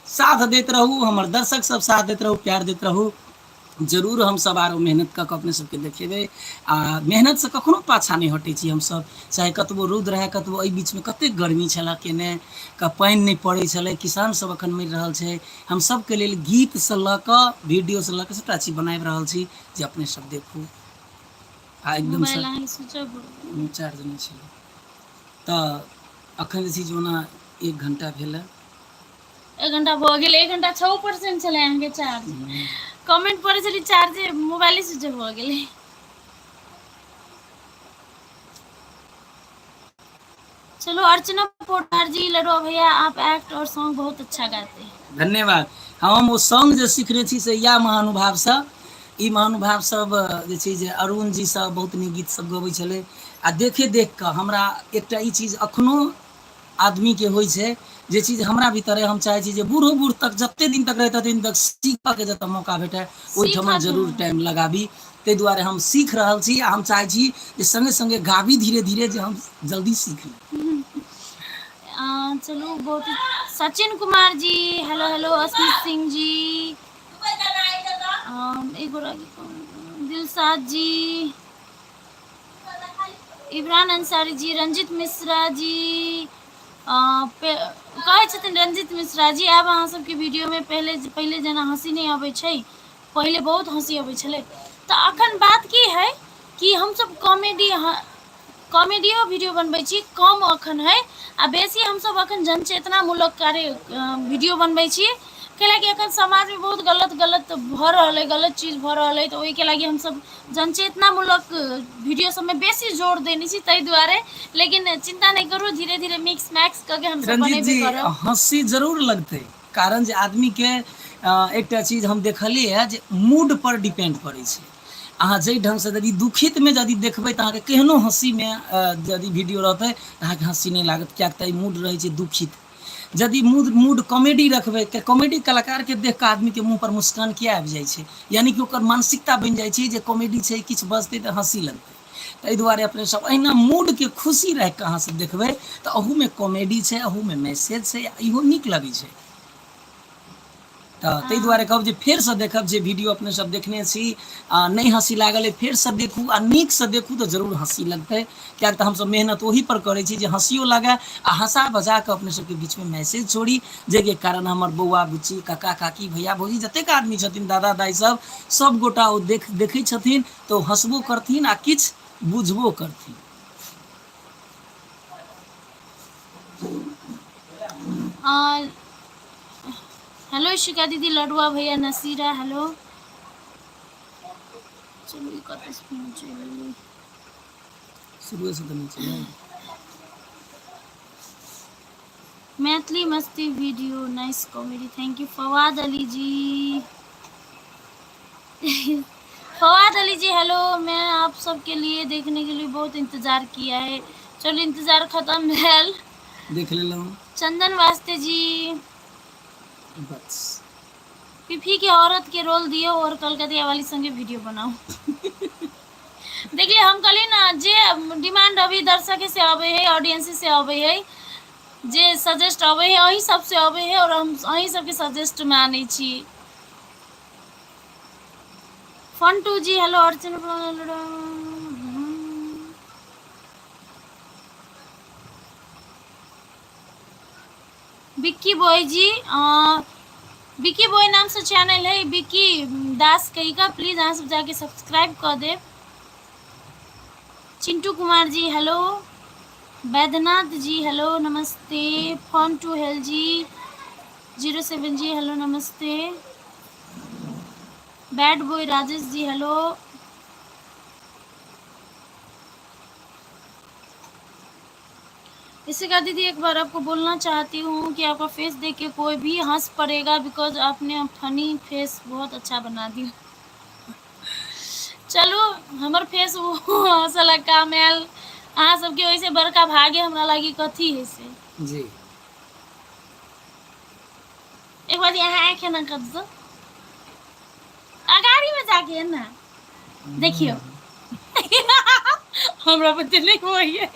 साथ दैत रहू, हमर दर्शक सब साथ दैत रहू, प्यार दैत रहू। जरूर हमसब आरो मेहनत कऽ कऽ अपने सबके देखेबै। आ मेहनतसँ कखनो पाछाँ नहि हटै छी हमसब, चाहे कतबो रौद रहए, कतबो एहि बीचमे कतेक गर्मी छलए, केने कऽ पानि नहि पड़ै छलै, किसान सब अखन मरि रहल छै। हम सबके लेल गीतसँ लऽ कऽ वीडियोसँ लऽ कऽ सबटा चीज बनाबि रहल छी जे अपने सब देखू। आ एकदमसँ मोबाइल अहाँके स्विच ऑफ भऽ गेल। चार्ज नहि छलै। तऽ अखन जे छै जे ओना 1 घण्टा भेल। 1 घंटा भऽ गेल, 1 घंटा 6% छलै अहाँके चार्ज। कमेंट पढ़ै छली, चार्ज मोबाइले स्विच ऑफ भऽ गेलै। चलो अर्चना पोटार जी, लडुआ भैया आप एक्ट और सॉन्ग बहुत अच्छा गाते हैं। धन्यवाद। हम ओ सॉन्ग जे सीखने छी से इएह महानुभावसँ। ई महानुभाव सब जे छै जे अरुण जी सब बहुत नीक गीत सब गबै छलै, आ देखे देख कऽ हमरा एकटा ई चीज अखनो आदमीके होइ छै जे चीज हमरा भीतर अइ, हम चाहै छी जे बूढ़ो बूढ़ तक जते दिन तक रहै तते दिन तक सीखऽके जतऽ मौका भेटय ओहिठमा सीखऽ के जरूर टाइम लगाबी। ताहि दुआरे हम सीख रहल छी आ हम चाहै छी जे सङ्गे सङ्गे गाबी धीरे धीरे, जे हम जल्दी सीख ली। चलू बहुत सचिन कुमार जी हेलो हेलो अस्मित सिंह जी एगो दिलशाद जी इमरान अंसारी जी रंजित मिश्रा जी कहै छथिन रंजित मिश्रा जी आब अहाँ सबके वीडियोमे पहिले पहिले जेना हँसी नहि अबै छै पहिले बहुत हँसी अबै छलै तऽ अखन बात की है कि हमसब कॉमेडी कॉमेडियो वीडियो बनबै छी कम अखन है आ बेसी हमसब अखन जनचेतनामूलक कार्य वीडियो बनबै छी कैलाकि अखन समाजमे बहुत गलत गलत भऽ रहल अइ गलत चीज भऽ रहल अइ तऽ ओहिके लागि हमसब जनचेतनामूलक वीडियो सबमे बेसी जोर देने छी ताहि दुआरे लेकिन चिन्ता नहि करू धीरे धीरे मिक्स मैक्स कऽ के हमसब रंजीत बनेबे जी करब हँसी जरूर लगतै कारण जे आदमीके एकटा चीज हम देखलियै जे मूड पर डिपेंड करै छै अहाँ जाहि ढङ्गसँ यदि दुखितमे यदि देखबै तऽ अहाँके केहनो हँसीमे यदि वीडियो रहतै तऽ अहाँके हँसी नहि लागत किएक तऽ मूड रहै छै दुखित यदि मूड मूड कॉमेडी रखबै तऽ कॉमेडी कलाकारके देख कऽ आदमीके मुँहपर मुस्कान किए आबि जाइ छै यानि कि ओकर मानसिकता बनि जाइ छै जे कॉमेडी छै किछु बजतै तऽ हँसी लगतै ताहि दुआरे अपने सब अहिना मूडके खुशी राखि कऽ अहाँ सब देखबै तऽ अहूमे कॉमेडी छै अहूमे मैसेज छै इहो नीक लगै छै तऽ ताहि दुआरे कहब जे फेरसँ देखब जे वीडियो अपने सब देखने छी आ नहि हँसी लागल अइ फेरसँ देखू आ नीकसँ देखू तऽ जरूर हँसी लगतै किएक तऽ हमसब मेहनत ओहि पर करै छी जे हँसियो लागै आ हँसा बजा कऽ अपने सबके बीचमे मैसेज छोड़ी जाहिके कारण हमर बौआ बुच्ची काका काकी भैया भौजी जतेक आदमी छथिन दादा दाइ सब सब गोटा ओ देख देखै छथिन तऽ ओ हँसबो करथिन आ किछु बुझबो करथिन हेलो शिका दीदी लडुआ भैया नसीरा हेलो चलू ई कतऽ से पहुँच गेलियै शुरुए से तऽ नहि छै ने मैथिली मस्ती video nice comedy thank you Fawad Ali ji Fawad Ali ji hello मैं आप सबके लिए देखने के लिए बहुत इंतजार किया है चलो इंतजार खत्म भेल देख लेलहुँ चंदन वास्ते जी बस पिफी के औरत के रोल दियो और कलकतिया वाली संगे वीडियो बनाओ देखलिए हम कहली ना जे डिमांड अभी दर्शक से अबे है ऑडियंस से अबे है जे सजेस्ट अबे है अही सबसे अबे है और हम अही सबके सजेस्ट में आनै छी fun two ji hello Archana Vicky boy ji Vicky boy नाम से चैनल है विक्की दास कही का प्लीज अहाँ सब जाके सब्सक्राइब कर देब चिंटू कुमार जी हेलो बैद्यनाथ जी हेलो नमस्ते फन टू हेल जी 07 जी हेलो नमस्ते bad boy Rajesh ji hello Ishika दीदी एक बार आपको बोलना चाहती हूँ कि आपका फेस देख के कोई भी हंस पड़ेगा because आपने फनी फेस बहुत अच्छा बना दिया चलू हमर फेस हंसला काम आयल अहाँ सबके ओहिसे बड़का भाग्य हमरा लागी कथी है से जी एक बार यहाँ आँख ना कर दो अगाड़ी में जाके ना देखियो हमरा पते नहीं होइए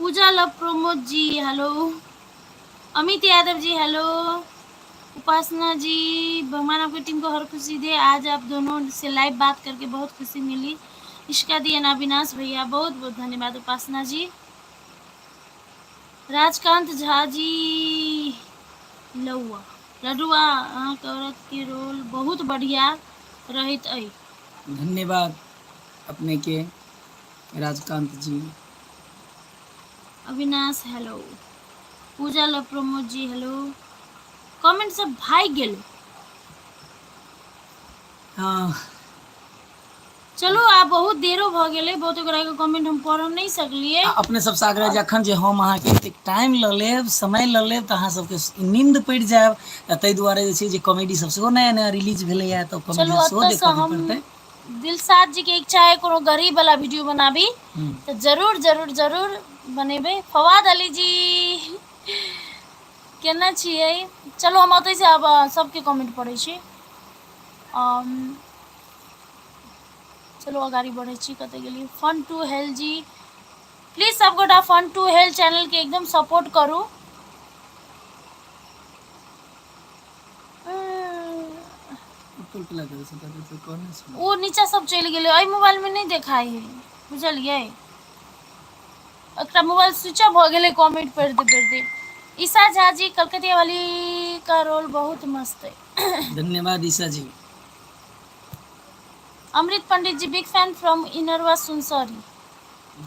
पूजा love Pramod ji hello Amit Yadav ji hello Upasana ji भगवान आपकी टीम को हर खुशी दे आज आप दोनों से लाइव बात करके बहुत खुशी मिली इश्का दी एंड अविनाश भैया बहुत बहुत धन्यवाद उपासना जी राजकांत झा जी लौआ लडुआ अहाँके औरत के रोल बहुत बढ़िया रहैत अइ धन्यवाद अपने के राजकांत जी अविनाश हेलो पूजा love Pramod ji hello comment सब भागि गेल हाँ चलू आब बहुत देरो भऽ गेलै बहुत गोटाके कमेंट हम पढ़ नहि सकलियै आ अपने सबसँ आग्रह जे अखन जे हम अहाँके एतेक टाइम लऽ लेब समय लऽ लेब तऽ अहाँ सबके नींद पड़ि जायब तऽ ताहि दुआरे जे छै जे कॉमेडी सब सेहो नया नया रिलीज भेलैया तऽ कॉमेडी चलू सेहो एतऽसँ देखऽ के हम पड़तै दिलशाद जी के इच्छा है कोनो गरीब वाला वीडियो बनाबी तऽ जरूर जरूर जरूर बनेबै फवाद अली जी केना छियै चलू हम ओतहिसँ आब सबके कमेंट पढ़ै छी चलो अगाडि बढै छी। कतऽ गेलियै? Fun to hell ji, please सबगोटा फन टू हेल चैनल के एकदम सपोर्ट करू। ओ नीचा सब चलि गेलै, एहि मोबाइल में नहि देखाइ है, बुझलियै? एकटा मोबाइल स्विच ऑफ भऽ गेलै कमेंट पढ़िते पढ़िते। ईशा झा जी, कलकतिया वाली का रोल बहुत मस्त है। धन्यवाद Isha ji. Amrit Pandit ji, big fan from Inarwa Sunsari.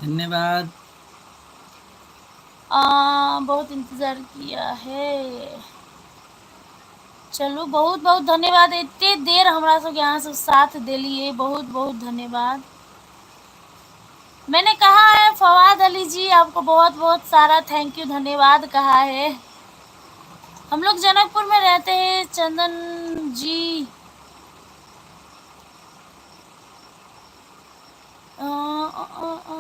धन्यवाद। बहुत इंतजार किया है। चलू बहुत बहुत धन्यवाद, एते देर हमरा सबके अहाँ सब साथ देलिए, बहुत बहुत धन्यवाद। मैंने कहा है फवाद अली जी, आपको बहुत बहुत सारा thank you, धन्यवाद कहा है। हम लोग जनकपुर में रहते हैं चंदन जी। अ, अ, अ, अ।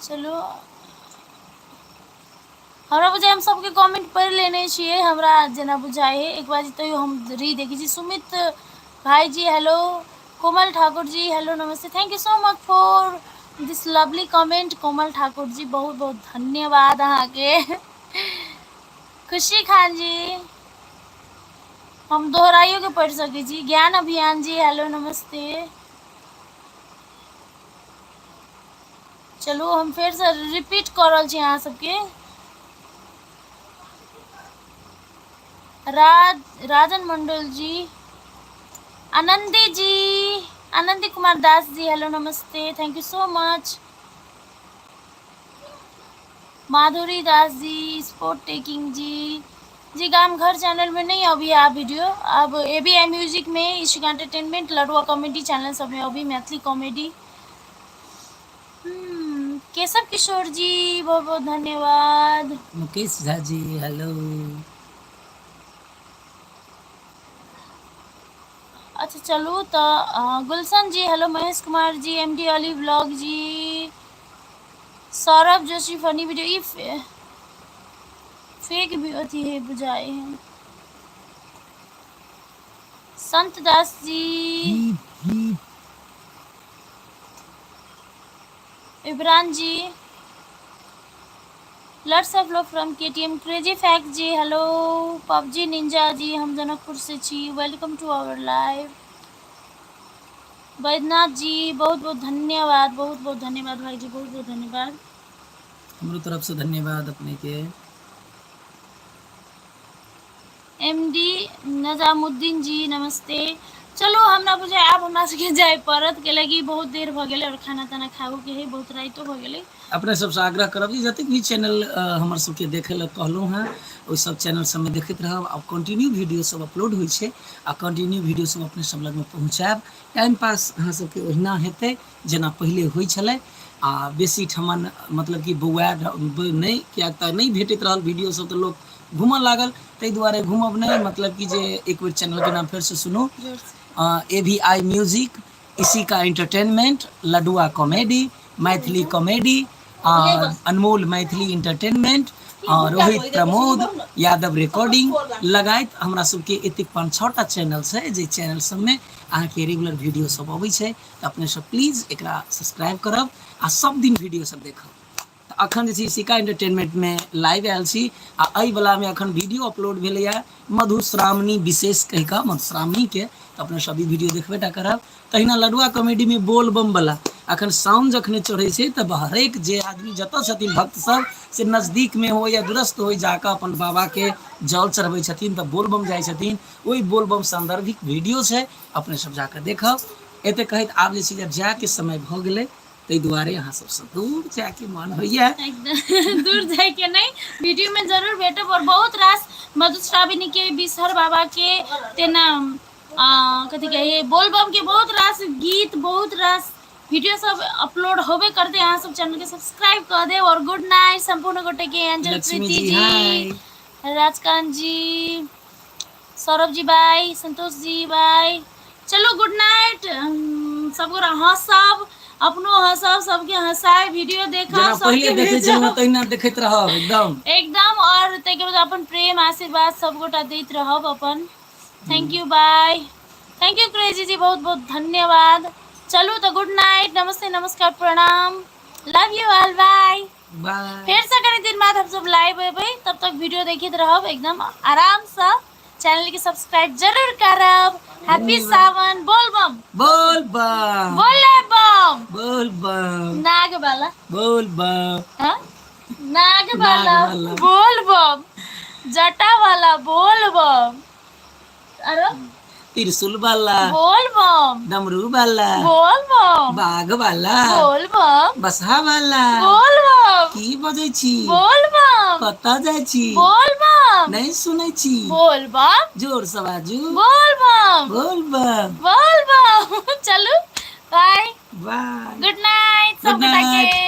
चलू, हमरा बुझाइ हम सबके कमेंट पढ़ि लेने छियै, हमरा जेना बुझाइ है एक बार तैयो हम री देखै छी। सुमित भाई जी हेलो, कोमल ठाकुर जी हेलो, नमस्ते, thank you so much for this lovely comment. Komal Thakur ji बहुत बहुत धन्यवाद अहाँके। खुशी खान जी, हम दोहराइयो के पढ़ि सकै छी। ज्ञान अभियान जी हेलो, नमस्ते। चलू हम फेरसँ रिपीट कऽ रहल छी अहाँ सबके। राजन मंडल जी, आनंदी जी, आनंदी कुमार दास जी हेलो, नमस्ते, thank you so much. Madhuri Das ji, sport taking ji, जी गाम घर चैनल में नहीं अभी आ वीडियो, अब ए बी I music में, इशिका एंटरटेनमेंट, लडुआ कॉमेडी चैनल सब में अभी मैथिली कॉमेडी। केशव किशोर जी बहुत बहुत धन्यवाद। मुकेश झा जी हेलो। अच्छा चलू तो Gulshan ji hello, Mahesh Kumar ji, M D Ali blog ji, Saurabh Joshi funny video, ई फेक भी अथी है बुझाए हैं। Sant Das ji, Imran ji, lots of love from KTM, crazy fact ji hello, PUBG ninja ji हम जनकपुर से छी, welcome to our live. Vaidyanath ji बहुत बहुत धन्यवाद, बहुत बहुत धन्यवाद भाई जी, बहुत बहुत धन्यवाद। हमरो तरफ से धन्यवाद अपने के। एमडी नजामुद्दीन जी नमस्ते। चलो हमरा बुझाइ आब हमरा सबके जाय पड़त, कैलाकि बहुत देर भऽ गेलै और खाना ताना खाओ के है, बहुत राइतो भऽ गेलै। अपने सबसँ आग्रह करब जे जतेक भी चैनल हमर सबके देखै लए कहलहुँ हेँ ओहि सब चैनल सबमे देखैत रहब। आब कंटिन्यू वीडियो सब अपलोड होइ छै आ कंटिन्यू वीडियो सब अपने सब लगमे पहुँचायब। टाइम पास अहाँ सबके ओहिना हेतै जेना पहिले होइ छलै। आ बेसी ठमन मतलब कि बौआ नहि, किएक तऽ नहि भेटैत रहल वीडियो सब तऽ लोक घूमऽ लागल, ताहि दुआरे घूमब नहि। मतलब कि जे एक बेर चैनलके नाम फेरसँ सुनू, A V I music, Ishika entertainment, Ladua comedy, Maithili comedy, Anmol Maithili entertainment, Rohit Pramod Yadav recording लगाइत हमरा सबके एतेक 5-6 चैनल छै जे चैनल सबमे अहाँके रेगुलर वीडियो सब अबै छै। तऽ अपने सब प्लीज एकरा सब्सक्राइब करब आ सब दिन वीडियो सब देखब। तऽ अखन जे छै सिका एंटरटेनमेंटमे लाइव आयल छी आ एहि वलामे अखन वीडियो अपलोड भेलैए मधुश्रावणी विशेष कहि कऽ मधुश्रावणीके, तऽ अपने सब ई वीडियो देखबे टा करब। तहिना लडुआ कॉमेडीमे बोल बम वला अखन साउन जखने चढ़ै छै तऽ हरेक जे आदमी जतऽ छथिन भक्त सब से नजदीकमे हो या दूरस्थ हो जाकऽ अपन बाबाके जल चढ़बै छथिन तऽ बोलबम जाइ छथिन। ओहि बोलबम सान्दर्भिक वीडियो छै, अपने सब जाकऽ देखब। एते कहैत आब जे छै जायके समय भऽ गेलै, ताहि दुआरे अहाँ सबसँ दूर जायके मन होइया। एकदम दूर जायके नहि, वीडियो में जरूर भेटब। और बहुत रास मधुश्रावणी के, बिसहर बाबा के, तेना कथी कहिए बोलबम के बहुत रास गीत, बहुत रास वीडियो सब अपलोड होबे करते। अहाँ सब चैनल के सब्सक्राइब कर देब। और गुड नाइट संपूर्ण गोटे के। एंजल लक्ष्मी प्रीति जी, जी, हाय। राजकांत जी, सौरभ जी बाय, संतोष जी बाय। चलो गुड नाइट सब गोरा हंसब, अपनो हंसब, सबके हंसाय, वीडियो देखब, जेना पहिले सबके देखै भेजब छलहुँ तहिना देखैत रहब एकदम एकदम। और ताहिके बाद अपन प्रेम आशीर्वाद सब गोटा दैत रहब अपन। Thank you, bye. Thank you crazy जी, बहुत बहुत धन्यवाद। चलू तऽ गुड नाइट, नमस्ते, नमस्कार, प्रणाम, love you all, bye. Bye. फेर से कनी दिन बाद हम सब लाइव एबै, तब तक वीडियो देखैत रहब एकदम आराम से। चैनल के सब्सक्राइब जरूर करब। हैप्पी सावन, बोल बम, बोल बम, बोले बम, बोल बम, नाग वाला, बोल बम, हाँ? नाग वाला, नाग वाला। बोल बम, जटा वाला, बोल बम, अरे त्रिशूल वाला, बोल बम, डमरू वाला, बोल बम, बाघ वाला, बोल बम, बसहा वाला, बोल बम, की बजै छी, बोल बम, कतऽ जाइ छी, बोल बम, नहि सुनै छी, बोल बम, जोर से बाजू, बोल बम, बोल बम, बोल बम। चलू, bye, bye, good night सब गुड गोटा के। नाइट।